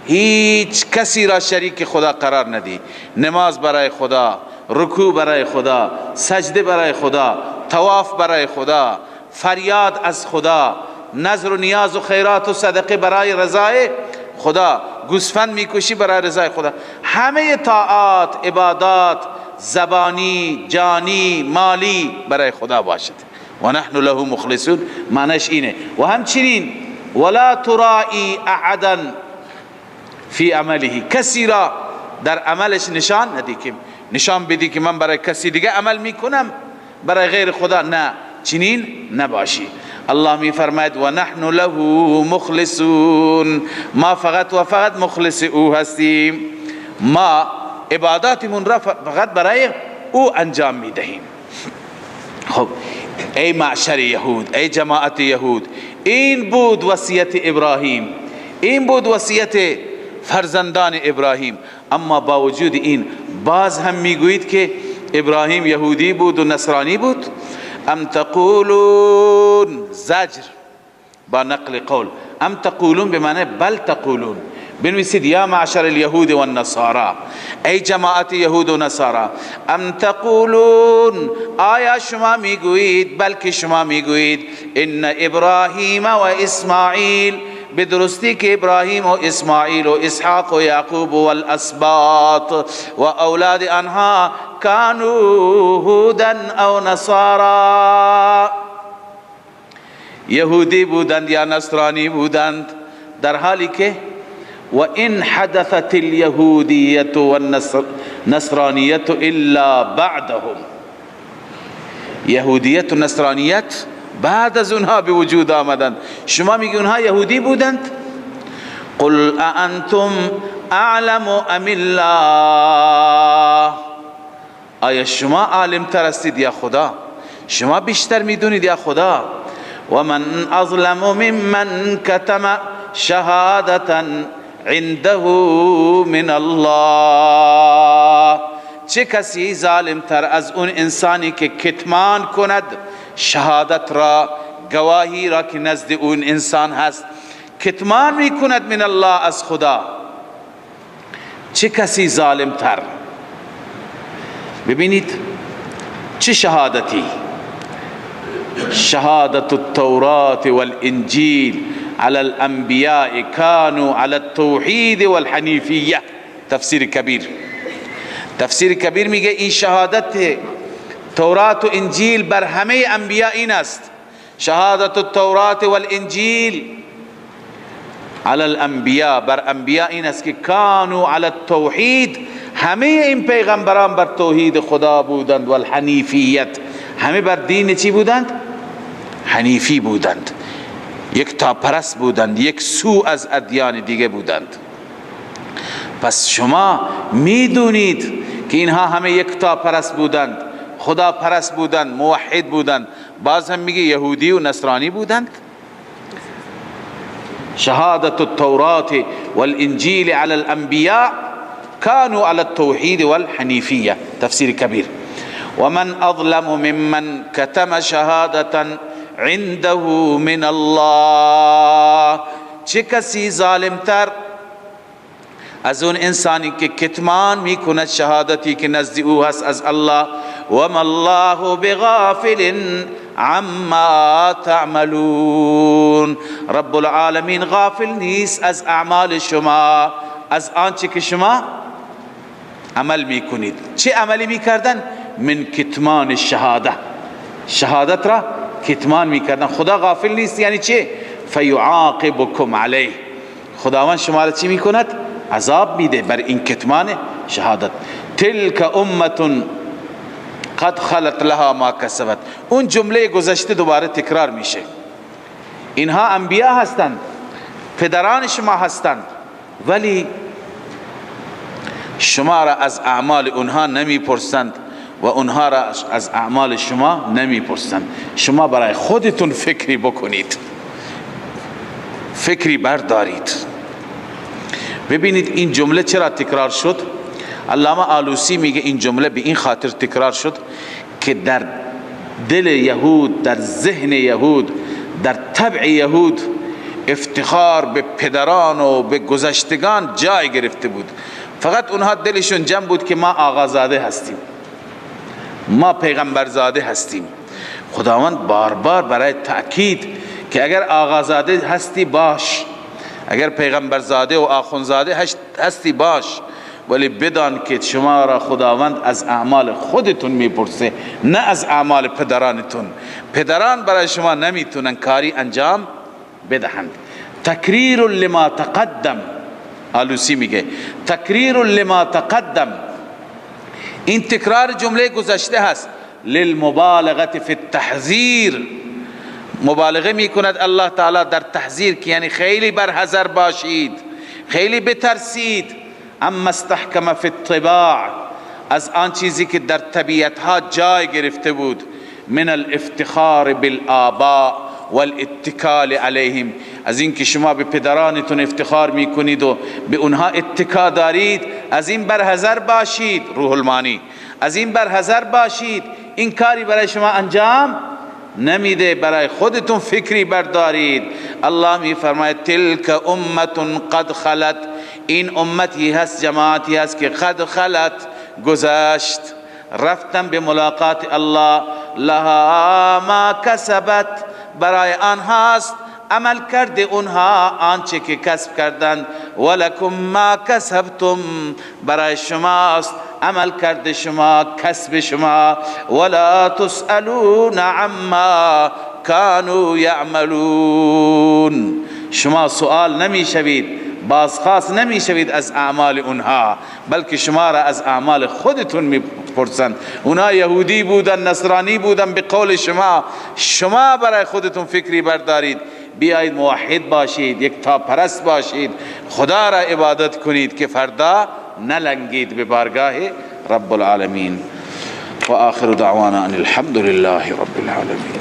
هیچ کسی را شریک خدا قرار ندی. نماز برای خدا، رکوع برای خدا، سجده برای خدا، طواف برای خدا، فریاد از خدا، نذر و نیاز و خیرات و صدقه برای رضای خدا، گوسفند میکشی برای رضای خدا. همه طاعات، عبادات زبانی، جانی، مالی برای خدا باشد. و نحن له مخلصون معنیش اینه. و همچنین ولا ترائی احدا فی عمله، کسی را در عملش نشان ندی که نشان بدی که من برای کسی دیگه عمل میکنم، برای غیر خدا، نه، چنین نباشی. الله می فرماید و نحن له مخلصون، ما فقط و فقط مخلص او هستیم، ما عباداتمون را فقط برای او انجام می دهیم. خب ای معشر یهود، ای جماعت یهود، این بود وصیت ابراهیم، این بود وصیت فرزندان ابراهیم. اما با وجود این باز هم میگویید که ابراهیم یهودی بود و نصرانی بود. ام تقولون، زجر با نقل قول، ام تقولون بمعنی بل تقولون. بنویسید یا معشر الیهود والنصارا، ای جماعت یهود و نصارا، ام تقولون، آیا شما میگویید، بلکه شما میگویید ان ابراهیم و اسماعیل، بدرستی که ابراهیم و اسماعیل و اسحاق و یعقوب و الاسباط و اولاد آنها کانوا هودا او نصارا، یهودی بودند یا نصرانی بودند، در حالی که و ان حدثت الیهودیت والنصرانیت الا بعدهم، یهودیت و نصرانیت بعد از اونها به وجود آمدند. شما میگی اونها یهودی بودند؟ قل انتم اعلم ام الله، آیا شما عالم تر هستید یا خدا؟ شما بیشتر میدونید یا خدا؟ و من اظلم ممن کتم شهادتا عنده من الله، چه کسی ظالم تر از اون انسانی که کتمان کند شهادت را، گواهی را که نزد اون انسان هست، کتمان می کند من الله، از خدا. چه کسی ظالم تر؟ ببینید چه شهادتی، شهادت التورات والانجیل على الانبیاء كانوا على التوحید والحنیفیه. تفسیر کبیر، تفسیر کبیر میگه این شهادت تورات و انجیل بر همه انبیاء این است. شهادت التورات والانجیل علی الانبیاء، بر انبیاء این است که کانوا علی التوحید، همه این پیغمبران بر توحید خدا بودند، والحنیفیت، همه بر دین چی بودند؟ حنیفی بودند، یک تا پرست بودند، یک سو از ادیان دیگه بودند. پس شما میدونید که اینها همه یک تا پرست بودند، خدا پرست بودند، موحد بودند، باز هم میگه یهودی و نصرانی بودند. شهادت التورات والانجیل علی الانبیاء كانوا على التوحید والحنیفیه. تفسیر کبیر. ومن اظلم ممن کتم شهادتا عنده من الله، چه کسی ظالمتر از اون انسانی که کتمان میکند شهادتی که نزد او هست از الله. وما الله بغافل عما تعملون. رب العالمین غافل نیست از اعمال شما، از آنچه که شما عمل میکنید. چه عملی میکردن؟ من کتمان شهاده، شهادت را کتمان میکردن. خدا غافل نیست یعنی چه؟ فیعاقبکم علیه، خداوند شما را چی میکند؟ عذاب میده بر این کتمان شهادت. تلک امة قد خلت لها ما کسبت. اون جمله گذشته دوباره تکرار میشه. اینها انبیا هستند، پدران شما هستند، ولی شما را از اعمال اونها نمیپرسند و اونها را از اعمال شما نمیپرسند. شما برای خودتون فکری بکنید، فکری بردارید. ببینید این جمله چرا تکرار شد؟ علامه آلوسی میگه این جمله به این خاطر تکرار شد که در دل یهود، در ذهن یهود، در طبع یهود افتخار به پدران و به گذشتگان جای گرفته بود. فقط اونها دلشون جمع بود که ما آقازاده هستیم، ما پیغمبرزاده هستیم. خداوند بار بار برای تأکید که اگر آقازاده هستی باش، اگر پیغمبرزاده و آخونزاده هستی باش، ولی بدان که شما را خداوند از اعمال خودتون میپرسه، نه از اعمال پدرانتون. پدران برای شما نمیتونن کاری انجام بدهند. تکریر لما تقدم، آلوسی میگه تکریر لما تقدم، این تکرار جمله گذشته هست. للمبالغه فی التحذیر، مبالغه میکند الله تعالی در تحذیر که یعنی خیلی برحذر باشید، خیلی بترسید. اما استحکم فی الطباع، از آن چیزی که در طبیعت ها جای گرفته بود، من الافتخار بالآباء والاتکال علیهم، از اینکه شما به پدرانتون افتخار میکنید و به اونها اتکا دارید، از این برحذر باشید. روح المانی، از این برحذر باشید، این کاری برای شما انجام نمیده، برای خودتون فکری بردارید. الله می فرماید تلک امة قد خلت، این امتی هست، جماعتی هست که قد خلت، گذشت، رفتن به ملاقات الله. لها ما کسبت، برای آنهاست عمل کرده اونها آنچه که کسب کردند. ولکم ما کسبتم، برای شماست عمل کرده شما، کسب شما. ولا تسألون عما كانوا یعملون، شما سؤال نمی شوید، بازخواست نمی شوید از اعمال اونها، بلکه شما را از اعمال خودتون میپرسند. اونها یهودی بودن، نصرانی بودن، به قول شما، شما برای خودتون فکری بردارید، بیایید موحد باشید، یک تا پرست باشید، خدا را عبادت کنید که فردا نلنگید به بارگاه رب العالمین. و آخر دعوانا ان الحمد لله رب العالمین.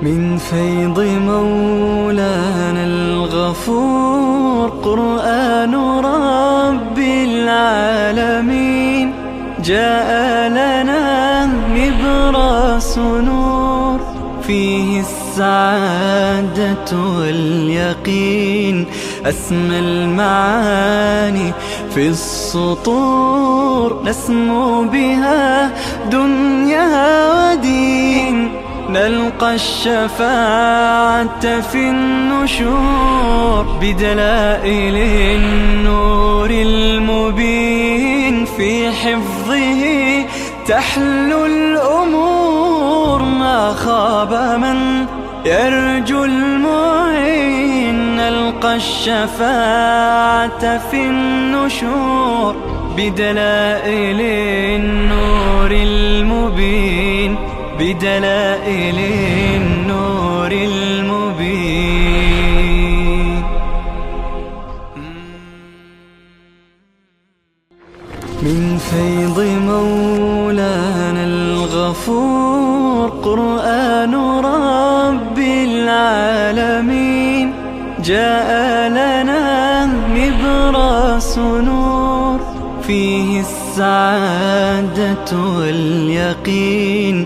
من فیض مولانا الغفور قرآن رب العالمین جاء لنا نبراس نور فيه السعادة واليقين أسمى المعاني في السطور نسمو بها دنيا ودين نلقى الشفاعة في النشور بدلائل النور المبين في حفظه تحلو الأمور ما خاب من يرجو المعين نلقى الشفاعة في النشور بدلائل النور المبين بدلائل النور المبين. من فيض مولانا الغفور قرآن رب العالمين جاء لنا نبراس نور فيه السعادة واليقين.